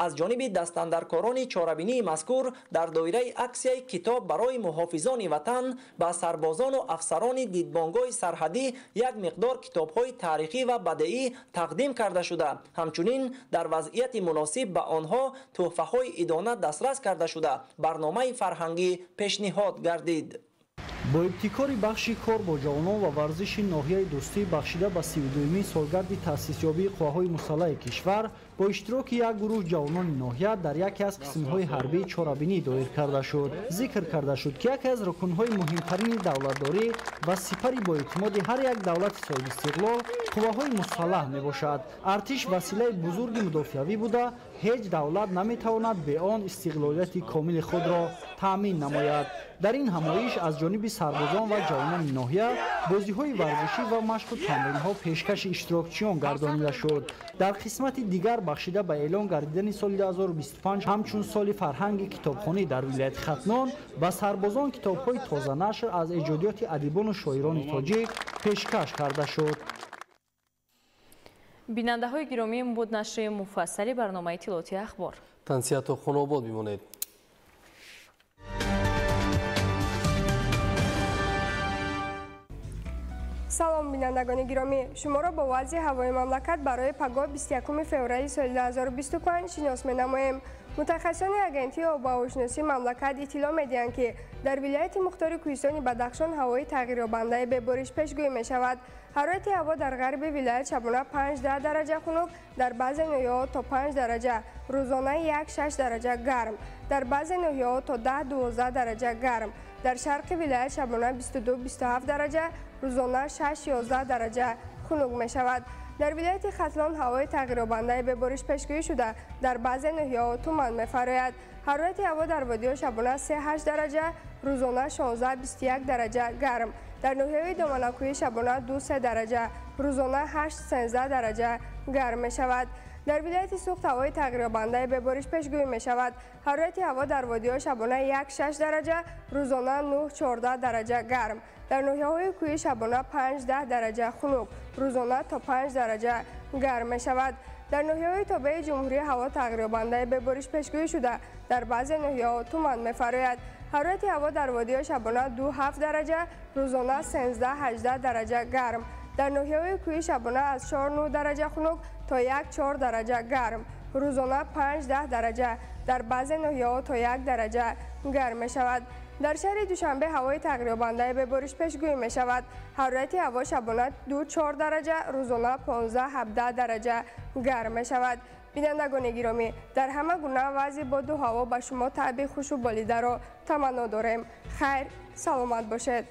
Аз ҷониби дастандаркорони чорабинии мазкур дар доираи аксияи китоб барои муҳофизони ватан ба сарбозону афсарони дидбонгоҳи сарҳадӣ як миқдор китобҳои таърихӣ ва бадеӣ тақдим карда шуда, ҳамчунин дар вазъияти муносиб ба онҳо тӯҳфаҳои идона дастрас карда шуда, барномаи фарҳангӣ пешниҳод гардид. Бо ибтикори бахши кор бо ҷавонон ва варзиши ноҳияи Дӯстӣ бахшида ба 32-юмин солгарди таъсисёбии қувваҳои мусаллаҳи кишвар бо иштироки як гурӯҳ ҷавонони ноҳия дар яке аз қисмҳои ҳарбӣ чорабинӣ доир карда шуд. Зикр карда шуд, ки яке аз рукнҳои муҳимтарини давлатдорӣ ва сипари боэътимоди ҳар як давлати соҳибистиқлол қувваҳои мусаллаҳ мебошад. Артиш василаи бузурги мудофиавӣ буда, ҳеҷ давлат наметавонад бе он истиқлолияти комили худро таъмин намояд. Дар ин ҳамоиш аз ҷониби сарбозон ва ҷавонони ноҳия бозиҳои варзишӣ ва машқу тамринҳо пешкаши иштирокчиён гардонида шуд. Дар қисмати дигар бахшида ба эълон гардидани соли 2025 ҳамчун соли фарҳанги китобхонӣ дар вилояти Хатлон ба сарбозон китобҳои тозанашр аз эҷодиёти адибону шоирони тоҷик пешкаш карда шуд. Бинандаҳои гиромӣ, буд нашри муфассали барномаи иттилоотии ахбор. Тансиҳату хунобод бимонед. Салом, бинандагони гиромӣ, шуморо бо вазъи ҳавои мамлакат барои пагоҳ 21 феврали соли 2025 шинос менамоем. Мутахассисони агентии обуҳавошиносии мамлакат иттилоъ медиҳанд, ки дар вилояти мухтори кӯҳистони Бадахшон ҳавои тағйирёбандаи бебориш пешгӯӣ мешавад. Ҳарорати ҳаво дар ғарби вилоят шабона 5-10 дараҷа хунук, дар баъзе ноҳияҳо то 5 дараҷа, рӯзона 1-6 дараҷа гарм, дар баъзе ноҳияҳо то 10-12 дараҷа гарм, дар шарқи вилоят шабона 22-27 дараҷа, рӯзона 6-11 дараҷа хунук мешавад. Дар вилояти Хатлон ҳавои тағйирёбандаи бебориш пешгӯӣ шуда, дар баъзе ноҳияҳо туман мефарояд. Ҳарорати ҳаво дар водиҳо шабона 3-8 дараҷа, рӯзона 16-21 дараҷа гарм, дар ноҳияҳои доманакӯҳӣ шабона 2-3 дараҷа, рӯзона 8-13 дараҷа гарм мешавад. Дар вилояти Суғд ҳавои тағйирёбандаи бебориш пешгӯӣ мешавад. Ҳарорати ҳаво дар водиҳо шабона 1-6 дараҷа, рӯзона 9-14 дараҷа гарм, дар ноҳияҳои кӯҳӣ шабона 5-10 дараҷа хунук, рӯзона то 5 дараҷа гарм мешавад. Дар ноҳияҳои тобеи ҷумҳурӣ ҳаво тағйирёбандаи бебориш пешгӯӣ шуда, дар баъзе ноҳияҳо туман мефарояд. Ҳарорати ҳаво дар водиҳо шабона 2-7 дараҷа, рӯзона 13-18 дараҷа гарм, дар ноҳияҳои кӯҳӣ шабона аз 4-9 дараҷа хунук то 1-4 дараҷа гарм, рӯзона 5-10 дараҷа, дар баъзе ноҳияҳо то 1 дараҷа гарм мешавад. Дар шаҳри Душанбе ҳавои тағйирёбандаи бебориш пешгӯӣ мешавад. Ҳарорати ҳаво шабона 2-4 дараҷа, рӯзона 15-17 дараҷа гарм мешавад. Бинандагони гиромӣ, дар ҳама гуна вазъи боду ҳаво ба шумо таъби хушу болидаро таманно дорем. Хайр, саломат бошед.